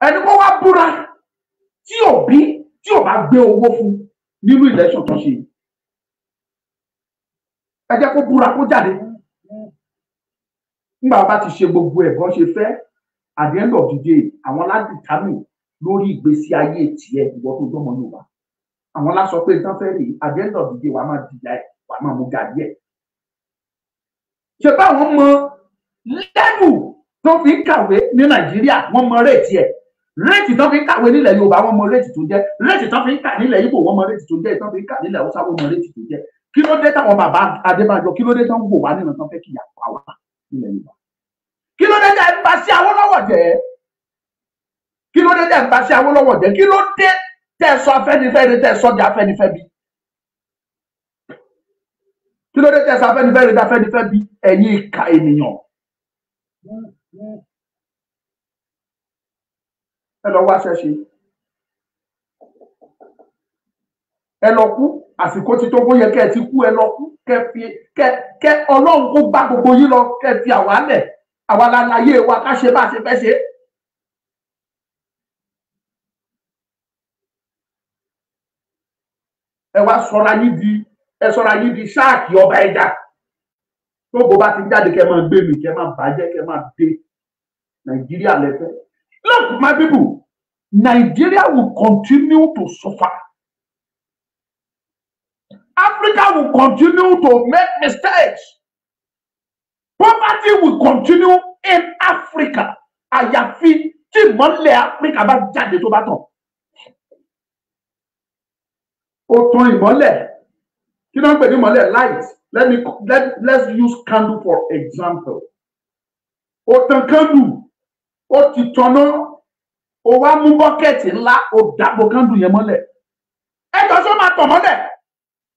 ẹni kó wá búra, tí òbí tí ò bá gbé owó fún nínú election tó ṣe, ẹ jẹ́ kó búra, kó jáde. Nígbà bá ti ṣe gbogbo ẹ̀ bọ́n ṣe fẹ́, at the end of the day, àwọn lá determine lórí ìgbésí ayé tiẹ̀, ìwọ tó jọmọ Yorùbá. Àwọn lá sọ pé nǹkan fẹ́ rèé. At the end of the day, wàá máa dìjà ẹ̀, wàá máa mú gàdí ẹ̀. Ṣe báwọn mọ level tó fi ń kàwé ní Nàìjíríà, wọ́n mọ rate ẹ̀. Rate tó fi ń kàwé nílẹ̀ Yorùbá, wọ́n mọ rate tó jẹ́. Rate tó fi ń kà nílẹ̀ Ìgbò, wọ́n mọ rate tó jẹ́. Tó fi ń kà nílẹ̀ Haúsá, wọ́n mọ rate tó jẹ́. Kí ló dé táwọn bàbá Adébánjọ, kí ló dé tán wò wá nínú tán fẹ́ kí ìyà pa wá nílẹ̀ Yorùbá? Kí ló dé tẹ́ ń ba sí Awólọ́wọ̀ jẹ́? Kí ló dé tẹ́ ń ba sí Awólọ́wọ̀ jẹ́? Kí ló dé tẹ́ sọ Afẹ́nifẹ́re, tẹ́ sọ di Afẹ́nifẹ́bi? Kí ló dé tẹ́ sọ Afẹ́nifẹ́re di Afẹ́nifẹ́bi, ẹ̀yin ìka ènìyàn? Ẹ lọ wá ṣẹ́ṣe, ẹ lọ kú. Àsìkò tí tó bóyẹ kẹ́ ẹ ti kú. Ẹ lọ kú, kẹ́ fi kẹ́ Ọlọ́run kó gbá gbogbo yín lọ, kẹ́ fi àwa lẹ̀. Àwa la láyé wa, ká ṣe bá a ṣe fẹ́ ṣe. Ẹ wá sọra yín di, ẹ sọra yín di shark, ọba ẹja tógo bá ti jáde, kẹ́ máa gbé mi, kẹ́ máa bàjẹ́, kẹ́ máa dé Nàìjíríà lẹ́fẹ̀ẹ́. Look, my people, Nigeria will continue to suffer. Africa will continue to make mistakes. Poverty will continue in Africa. Àyàfi tí ìmọ́lẹ̀ Africa bá jáde tó bá tàn. Ó tan ìmọ́lẹ̀. Kí ló ń pè ní ìmọ́lẹ̀? Light. Let's use candle for example. Ó tan candle, ó ti tanná, ó wá mú bọ́kẹ́tì ńlá, ó dàbò candle yẹn mọ́lẹ̀. Ẹjọ́ sọ máa tàn mọ́lẹ̀.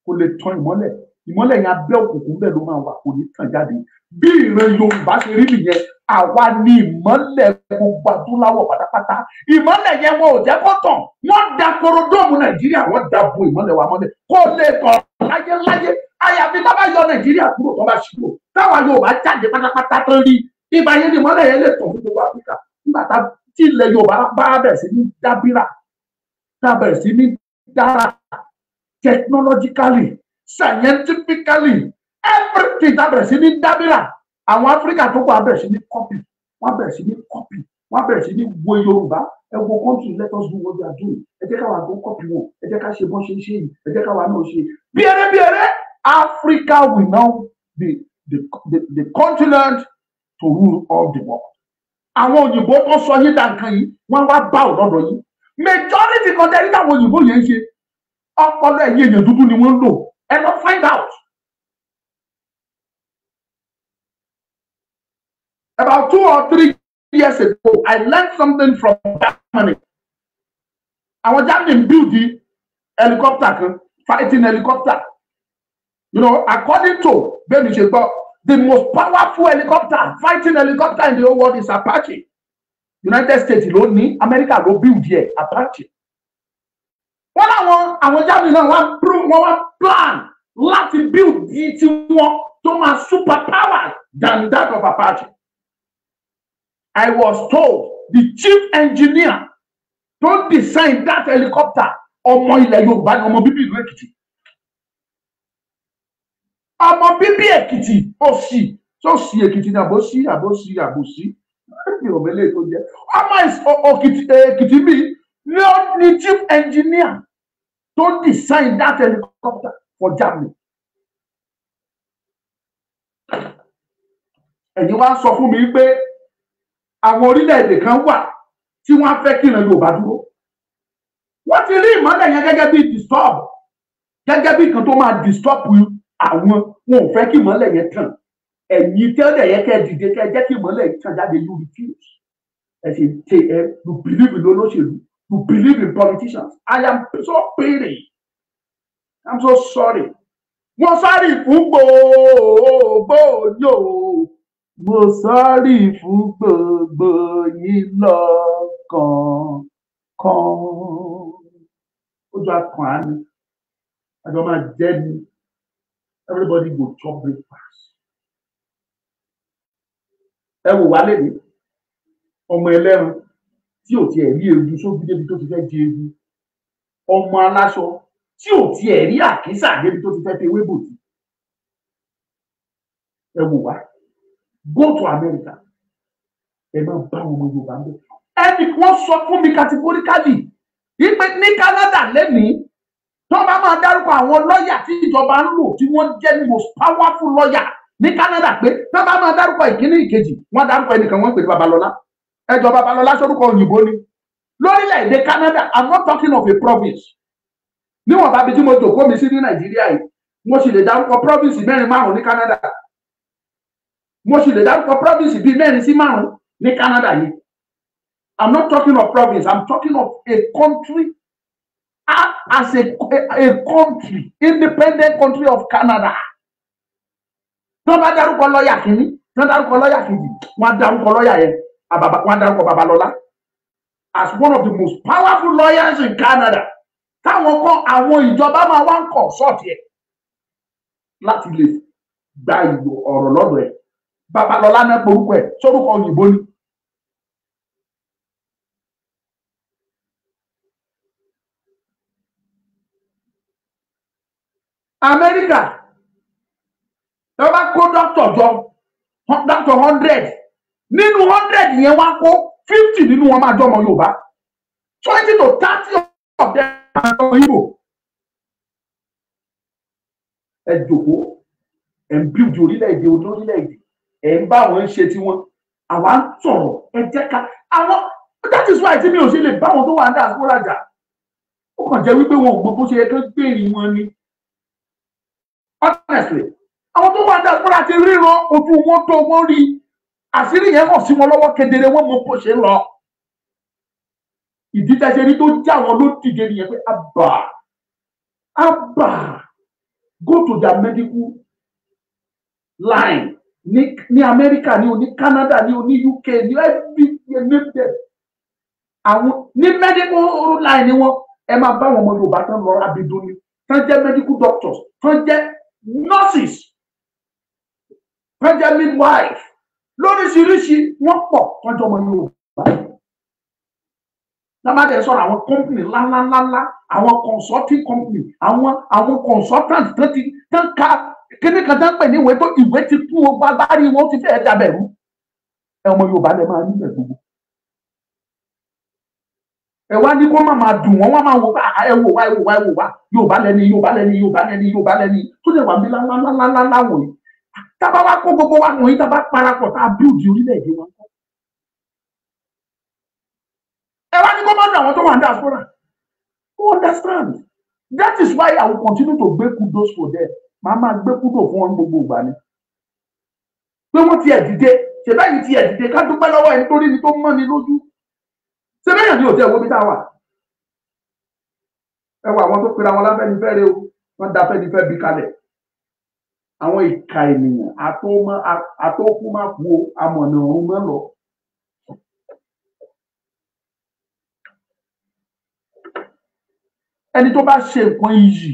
Kò lè tan ìmọ́lẹ̀. Ìmọ́lẹ̀ yẹn abẹ́ òkùnkùn bẹ́ẹ̀ ló máa wà, kò ní tàn jáde. Bí ìran Yorùbá ṣe rí nìyẹn, àwa ni ìmọ́lẹ̀ gbogbo adúláwọ̀ pátápátá. Ìmọ́lẹ̀ yẹn wọn ò jẹ́ kó tàn. Wọ́n da korodóòmù Nàìjíríà, wọ́n da bo ìmọ́lẹ̀ wa mọ́lẹ̀. Kó lè tàn láyé láyé. Àyàfi tá bá yọ Nàìjíríà kúrò tó bá ṣírò. Táwa Yorùbá jáde pátápátá tó rí. Ìgbà yẹn ni ìmọ́lẹ̀ yẹn lè tàn fún gbogbo Áfíríkà. Nígbà tí ilẹ̀ Yorùbá bá bẹ̀rẹ̀ sí ní dábírà, tá bẹ̀rẹ̀ sí ní dára technologically, scientifically, everything tá bẹ̀rẹ̀ sí ní dábírà, àwọn Áfíríkà tó kù á bẹ̀rẹ̀ sí ní copy, wọ́n bẹ̀rẹ̀ sí ní copy, wọ́n bẹ̀rẹ̀ sí ní wo Yorùbá. Ẹ wo country, let us do what we are doing. Ẹ jẹ́ káwa gbọ́ copy wọn, ẹ jẹ́ ká ṣe bọ́n ṣe ń ṣe yìí, ẹ jẹ́ káwa náà ṣe. Bíẹ̀rẹ̀ Africa will now be the continent to rule all the world. Àwọn òyìnbó tó sọ yín dà nǹkan yìí, wọ́n wá bá òlọ́dọ̀ yín. Majority kan tẹ́lẹ̀ táwọn òyìnbó yẹn ń ṣe, ọpọlọ ẹ̀yìn èèyàn dúdú ni wọ́n ń lò. Ẹ lọ find out. About 2 or 3 years ago, I learned something from Germany. Àwọn Germany build the helicopter kan, fighting helicopter. You know, according to bẹ́ẹ̀ mi ṣe gbọ́, the most powerful helicopter, fighting helicopter in the whole world is Apache. United States ló ní, America ló build yẹ Apache. Wọ́n láwọn àwọn Germany náà wọ́n wá plan láti build di tiwọn tó máa super power than that of Apache. I was told the chief engineer tó design that helicopter, ọmọ ilẹ̀ Yorùbá ni, ọmọ bíbí ìlú Èkìtì. Ọmọ bíbí Èkìtì, òsì tó sì Èkìtì ní àbòsí àbòsí àbòsí mi ò mẹ́lẹ̀ tó jẹ́. Ọmọ Èkìtì mi ní chief engineer tó design that helicopter for Germany. Ẹ̀yin wá sọ fún mi pé àwọn orílẹ̀-èdè kan wà tí wọ́n fẹ́ kí ìran Yorùbá dúró. Wọ́n ti rí ìmọ́lẹ̀ yẹn gẹ́gẹ́ bí disturb, gẹ́gẹ́ bí kan tó máa disturb àwọn. Wọn ò fẹ́ kí ìmọ́lẹ̀ yẹn tàn. Ẹ̀yin tẹ́lẹ̀ yẹn kẹ́ dìde kẹ́ jẹ́ kí ìmọ́lẹ̀ yẹn tàn jáde, you refuse. Ẹ ṣe ṣe ẹ, you believe in olóṣèlú, you believe in politicians. I am so pity. I'm so sorry. Mo sọ́rí fún gbogbo yóò. Mo sọ́rí fún gbogbo yín lọ́kọ̀ọ̀kan. Ó jọ akàn á ni, àjọ máa jẹ́ ni. Everybody go chop breakfast. Ẹ wò wá lẹ́nu, ọmọ ẹlẹ́ran tí ò tiẹ̀ rí ewu sójú débi tó ti fẹ́ jẹ ewu, ọmọ aláṣọ tí ò tiẹ̀ rí àkísà débi tó ti fẹ́ fi ewé bòtì. Ẹ wò wá. Go to America. Ẹ máa bá àwọn ọmọ Yorùbá ń bẹ. Ẹnì kan sọ fún mi categorically wípé ní Canada lẹ́nìí, tó bá máa dárúkọ àwọn lọ́yà tí ìjọba ń lò tí wọ́n jẹ́ most powerful lawyer ní Canada, pé tó bá máa dárúkọ ìkíní ìkejì, wọ́n dárúkọ ẹnìkan wọ́n pè ní Babalọ́lá. Ẹjọ́ Babalọ́lá sórúkọ òyìnbó ni. Lórílẹ̀‐èdè Canada, I'm not talking of a province. Níwọ̀n bá bí tí mo jòkó mi sí ní Nàìjíríà yìí, mo sì lè dárúkọ province 4 márùn-ún ní Canada. Mo sì lè dárúkọ province bíi 4 sí 5 ní Canada yìí. I'm not talking of province, I'm talking of a country as a country, independent country of Canada. Tó bá dárúkọ lọ́yà kìíní, tó dárúkọ lọ́yà kejì, wọ́n á dárúkọ lọ́yà yẹn, wọ́n á dárúkọ Babalọ́lá as one of the most powerful lawyers in Canada. Táwọn kan àwọn ìjọba máa wá ń kọ̀ sọ́ọ̀tì ẹ̀ láti lè gba ìlò ọ̀rọ̀ lọ́dọ̀ ẹ̀. Babalọ́lá náà porúkọ ẹ̀ sórúkọ òyìnbó ni. Amẹ́ríkà tó bá kó dókítà jọ, dókítà 100 nínú 100 yẹn wá kó 50 nínú wọn máa jọmọ Yorùbá, 20 to 30 of them máa jọmọ Ìgbò. Ẹ jòkó, ẹ ń bíldì orílẹ̀-èdè olórílẹ̀-èdè, Ẹ̀ ń bá wọn ṣe tiwọn, àwa ń sọ̀rọ̀. Ẹ jẹ́ ká àwọn, that is why tí mi ò ṣe lè bá wọn tó wà ní diaspora jà. Ó kàn jẹ́ wípé wọn ò gbọ́ bó ṣe yẹ kán gbèrè wọn ni. Honestly, àwọn tó wà ní diaspora ti ríran, ojú wọn tó wọn rí, àṣírí yẹn hàn sí wọn lọ́wọ́ kedere, wọn mọ bó ṣe ń lọ. Ìdí tẹ́sẹ̀ rí tó já wọn ló dìde nìyẹn pé àbà àbà, go to their medical line ní Amẹ́ríkà, ní o ní Canada, ní o ní UK, ní everywhere, name them. Àwọn ní medical line ni wọn, ẹ máa bá àwọn ọmọ Yorùbá tán lọ abidun ni, tán jẹ́ medical doctors, tán jẹ́ nurses, tán jẹ́ midwife lóríṣiríṣi, wọ́n pọ̀ tán jẹ́ ọmọ Yorùbá. Lábàdẹ sọ̀rọ̀ àwọn company ńláńláńlá, àwọn consulting company, àwọn consultant tán ti tán ka kíní kan tán pè ní ìwé tó ìwé ti kún o, gbágbárí wọn ti fẹ́ẹ́ dàbẹ̀rú. Ẹ ọmọ Yorùbá lè máa níbẹ̀ gbogbo. Ẹ wá ní kó má máa dùn wọ́n, wọ́n máa wò bá ẹ wò wá, ẹ wò wá, ẹ wò wá, Yorùbá lẹ́ni, Yorùbá lẹ́ni, Yorùbá lẹ́ni, Yorùbá lẹ́ni tó lè wà mí ńláńláńláńlá wọ̀nyí. Tábà wá kó gbogbo wa wọ̀nyí, tábà parapọ̀, tá a build orílẹ̀-èdè wa. Ẹ wá ní kó má dùn àwọn tó wà ní diaspora. You understand? That is why I will continue to gbé kudos for them. Màá máa gbé kudos fún wọn gbogbo ìgbà ni. Pé wọ́n ti ẹ̀ dìde, ṣe báyìí ti ẹ̀ dìde, ká dúpẹ́ lọ́wọ́ ẹni tó rí ni tó mọ́ ni lójú. Ṣé bẹ́ẹ̀ ni ò tẹ́ wo bí tá a wà? Ẹ wo àwọn tó pera wọn láfẹ́nifẹ́re o, wọ́n da Afẹ́nifẹ́ bí kalẹ̀. Àwọn ìka ènìyàn àtọ́kú má kú o, amọ̀nà ọ̀run mọ́ lọ. Ẹni tó bá ṣe nǹkan iyì,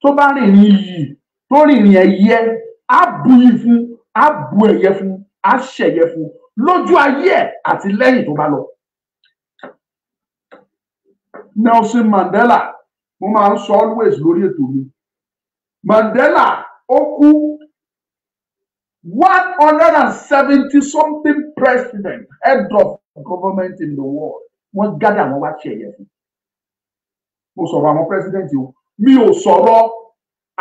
tó bá rìnrìn iyì, tó rìnrìn ẹ̀yẹ, á bu iyì fún, á bu ẹ̀yẹ fún, á ṣẹ̀yẹ fún lójú ayé ẹ̀ àti lẹ́yìn tó bá lọ. Nelson Mandela, mo máa ń sọ always lórí ètò mi, Mandela ó kú 170 something president, head of government in the world, wọ́n gádà wọ́n wá ṣẹ̀yẹ fún. Mo sọ̀rọ̀ àwọn president o, mi ò sọ̀rọ̀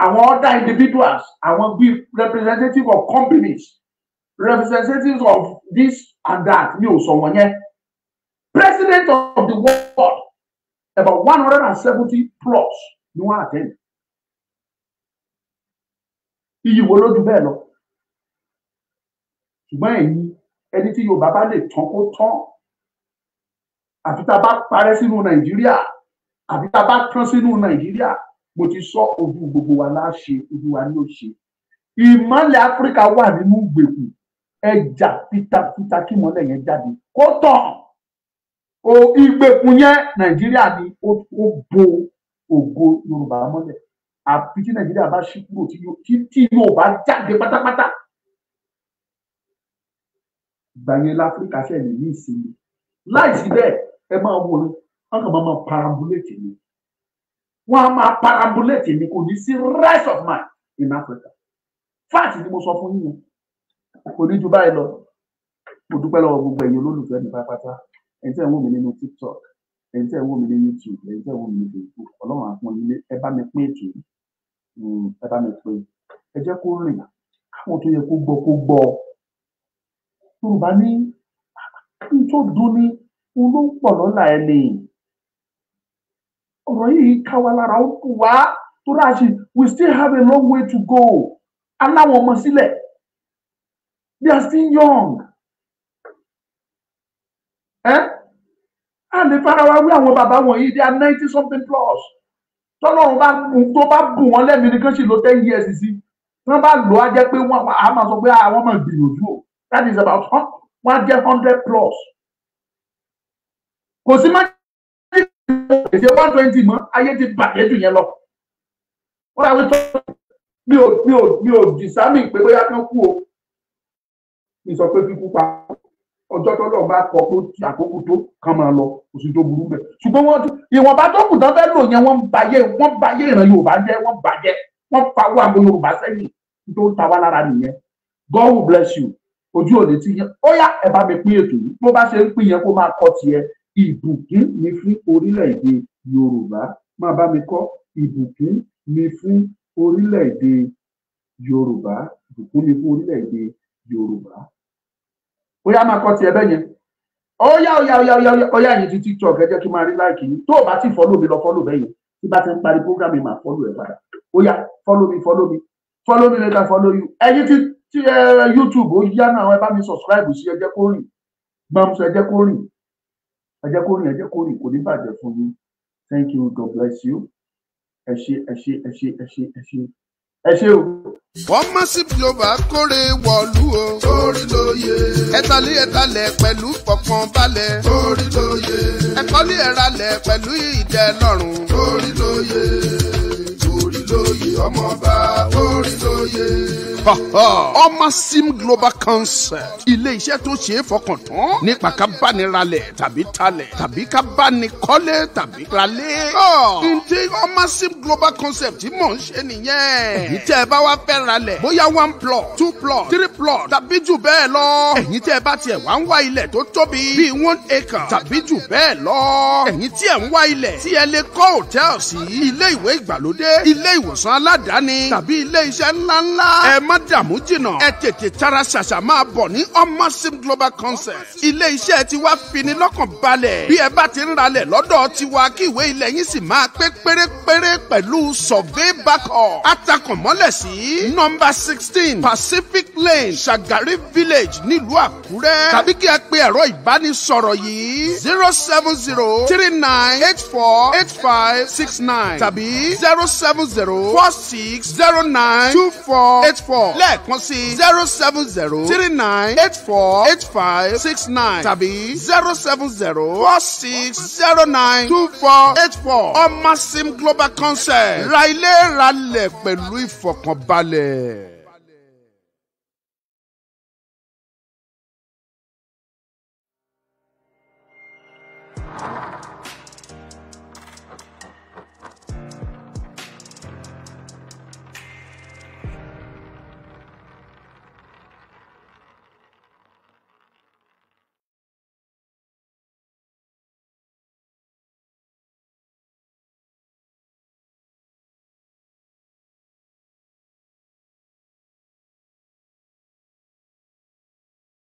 àwọn other individuals, àwọn bíi representative of companies, representatives of this and that, mi ò sọ wọ́n yẹn. President of the world, about 170 plus ni wọ́n attend. Iyì wo lójú bẹ́ẹ̀ lọ? Ṣùgbọ́n ẹ̀yin ẹni tí Yorùbá bá lè tán kó tán, àfi tá a bá parẹ́ sínú Nàìjíríà, àbí tá a bá tán sínú Nàìjíríà, mo ti sọ, ojú gbogbo wa láṣẹ, ojú wa ní ó ṣe. Ìmọ́lẹ̀ Áfíríkà wà nínú ìgbèkùn, ẹja fitafita kí ìmọ́lẹ̀ yẹn jáde kó tàn. O ìgbèkùn yẹn Nàìjíríà ni ó bo ògo Yorùbá mọ́lẹ̀. Àfi tí Nàìjíríà bá ṣí kúrò, tí Yorùbá jáde pátápátá, ìgbà yẹn láfíríkà ṣe lè ní ìsinmi. Láìsí bẹ́ẹ̀, ẹ máa wò ó, wọ́n kàn máa perambulate ni, wọ́n á máa perambulate ni, kò ní sí rest of mind in Africa. Fact ni mo sọ fún yín, kò ní ju báyìí lọ. Mo dúpẹ́ lọ́wọ́ gbogbo ẹ̀yin olólùfẹ́ mi pátápátá, ẹ̀yin tẹ́ ń wò mí nínú TikTok, ẹ̀yin tẹ́ ń wò mí ní YouTube, ẹ̀yin tẹ́ ń wò mí ní Facebook. Ọlọ́run á pọ́n yín lé. Ẹ bá mi pín ètò yìí, ẹ bá mi pín, ẹ jẹ́ kó rìn káwọn tó yẹ kó gbọ́ kó gbọ́. Yorùbá ní n tó dùn ní n ló ń pọ̀ lọ́la ẹ̀ lè. Ọ̀rọ̀ yìí ká wa lára, ó kù wá tó ráṣì. We still have a long way to go. Aláwọn ọmọ sílẹ̀, they are still young. A lè fara wa wí àwọn bàbá wọ̀nyí, they are 90 something plus. Tọ́lọ́run bá tó bá bù wọ́n lẹ́mìí nìkan sì ló 10 years sí. Tí wọ́n bá lò á jẹ́ pé wọ́n á máa sọ pé àwọn máa gbìyànjú o. That is about wọ́n á jẹ́ 100 plus. Kò sí má ṣe 120 mọ́, ayé ti bàjẹ́ jù yẹn lọ. Wọ́n rà wí tó mi ò dìsámì pé bóyá kán kú o. Mi sọ pé kíkú pa ọjọ́ tó lọ́ọ́ bá kọ pé àkókò tó kàn máa lọ, kò sí tó burú bẹ́ẹ̀. Ṣùgbọ́n wọ́n ìwọ̀nba tó kù tán fẹ́ lò yẹn, wọ́n bayé ìran Yorùbá jẹ́, wọ́n bàjẹ́, wọ́n fawọ́ àgbo Yorùbá sẹ́yìn tó ń ta wá lára nìyẹn. God will bless you. Ojú òní ti yẹn. Ó yá, ẹ bá mi pín ètò yìí. Bó bá ṣe ń pín yẹn kó máa kọ́ tiẹ̀. Ìbùkún ni fún orílẹ̀-èdè Yorùbá. Máa bá mi kọ́, ìbùkún ni fún orílẹ̀-èdè Yorùbá. Ìbùkún ni fún orílẹ̀-èdè Yorùbá. Ó yá, máa kọ́ tiẹ̀ bẹ́ẹ̀ yẹn. Ó yá, ó yá, ó yá, ó yá, ó yá. Yín ti TikTok, ẹ jẹ́ kí n máa rí like yín. Tó o bá ti follow mi, lọ follow bẹ́ẹ̀ yẹn. Tí bá ti ń parí program mi, máa follow ẹ padà. Ó yá, follow me, follow me, follow me later, follow you. Ẹ̀yin ti ẹ YouTube, ó yá náà, ẹ bá mi subscribe sí. Ẹ jẹ́ kó rìn gbọmsọ, ẹ jẹ́ kó rìn, ẹ jẹ́ kó rìn, ẹ jẹ́ kó rìn. Kò ní bàjẹ́ fún yín. Thank you, God bless you. Ẹ ṣé, ẹ ṣé, ẹ ṣé, ẹ ṣé, ẹ ṣé, ẹ ṣé o. Omosim Global kórè wọ̀lú o. Orí lóye. Ẹ̀tàlí ẹ̀tàlẹ̀ pẹ̀lú fọkànbalẹ̀. Orí lóye. Ẹ̀kọ́lé ẹ̀ralẹ̀ pẹ̀lú ìdẹ́lọ́rùn. Orí lóye. Orí lóye ọmọọba. Orí lóye. Omosim Global Concept, ilé iṣẹ́ tó ṣe é fọkàn tán nípa ká bá ní ralẹ̀ tàbí talẹ̀ tàbí ká bá ní kọ́lé tàbí ralé. Ǹjẹ́ Omosim Global Concept tí mò ń ṣe nìyẹn. Èyí tẹ́ ẹ bá wá fẹ́ ralẹ̀, bóyá one plot, two plot, three plot tàbí jù bẹ́ẹ̀ lọ. Ẹ̀yin tẹ́ ẹ bá tiẹ̀ wá ń wá ilẹ̀ tó tóbi bíi 1 acre tàbí jù bẹ́ẹ̀ lọ. Ẹ̀yin tí ẹ̀ ń wá ilẹ̀ tí ẹ lè kọ́ hòtẹ́ẹ̀lì sí, ilé ìwé ìgbàlódé, ilé ìwòsàn aládàáni tàbí ilé iṣẹ́ ńláńlá. Ẹ má dààmú jìnnà. Ẹ tètè tara ṣàṣà máa bọ̀ ní Omosim Global Concept. Ilé iṣẹ́ tiwa fini lọ́kàn balẹ̀. Bí ẹ bá ti ń ralẹ̀ lọ́dọ̀ tiwa, kí ìwé ilẹ̀ yín sì máa pé pérépéré pẹ̀lú survey backup. Atakànmọ́lẹ̀ sí nọ́mbà 16, Pacific Lane, Shagari Village, nílùú Àkúrẹ́. Tàbí kí ẹ pe ẹ̀rọ ìbánisọ̀rọ̀ yìí: 07039848569 tàbí 07046092484. Lẹ́ẹ̀kan sí: 07039848569 tàbí 07046092484. Omosim Global Concept, ra ilé, ra lẹ̀ pẹ̀lú ìfọ̀kànbalẹ̀.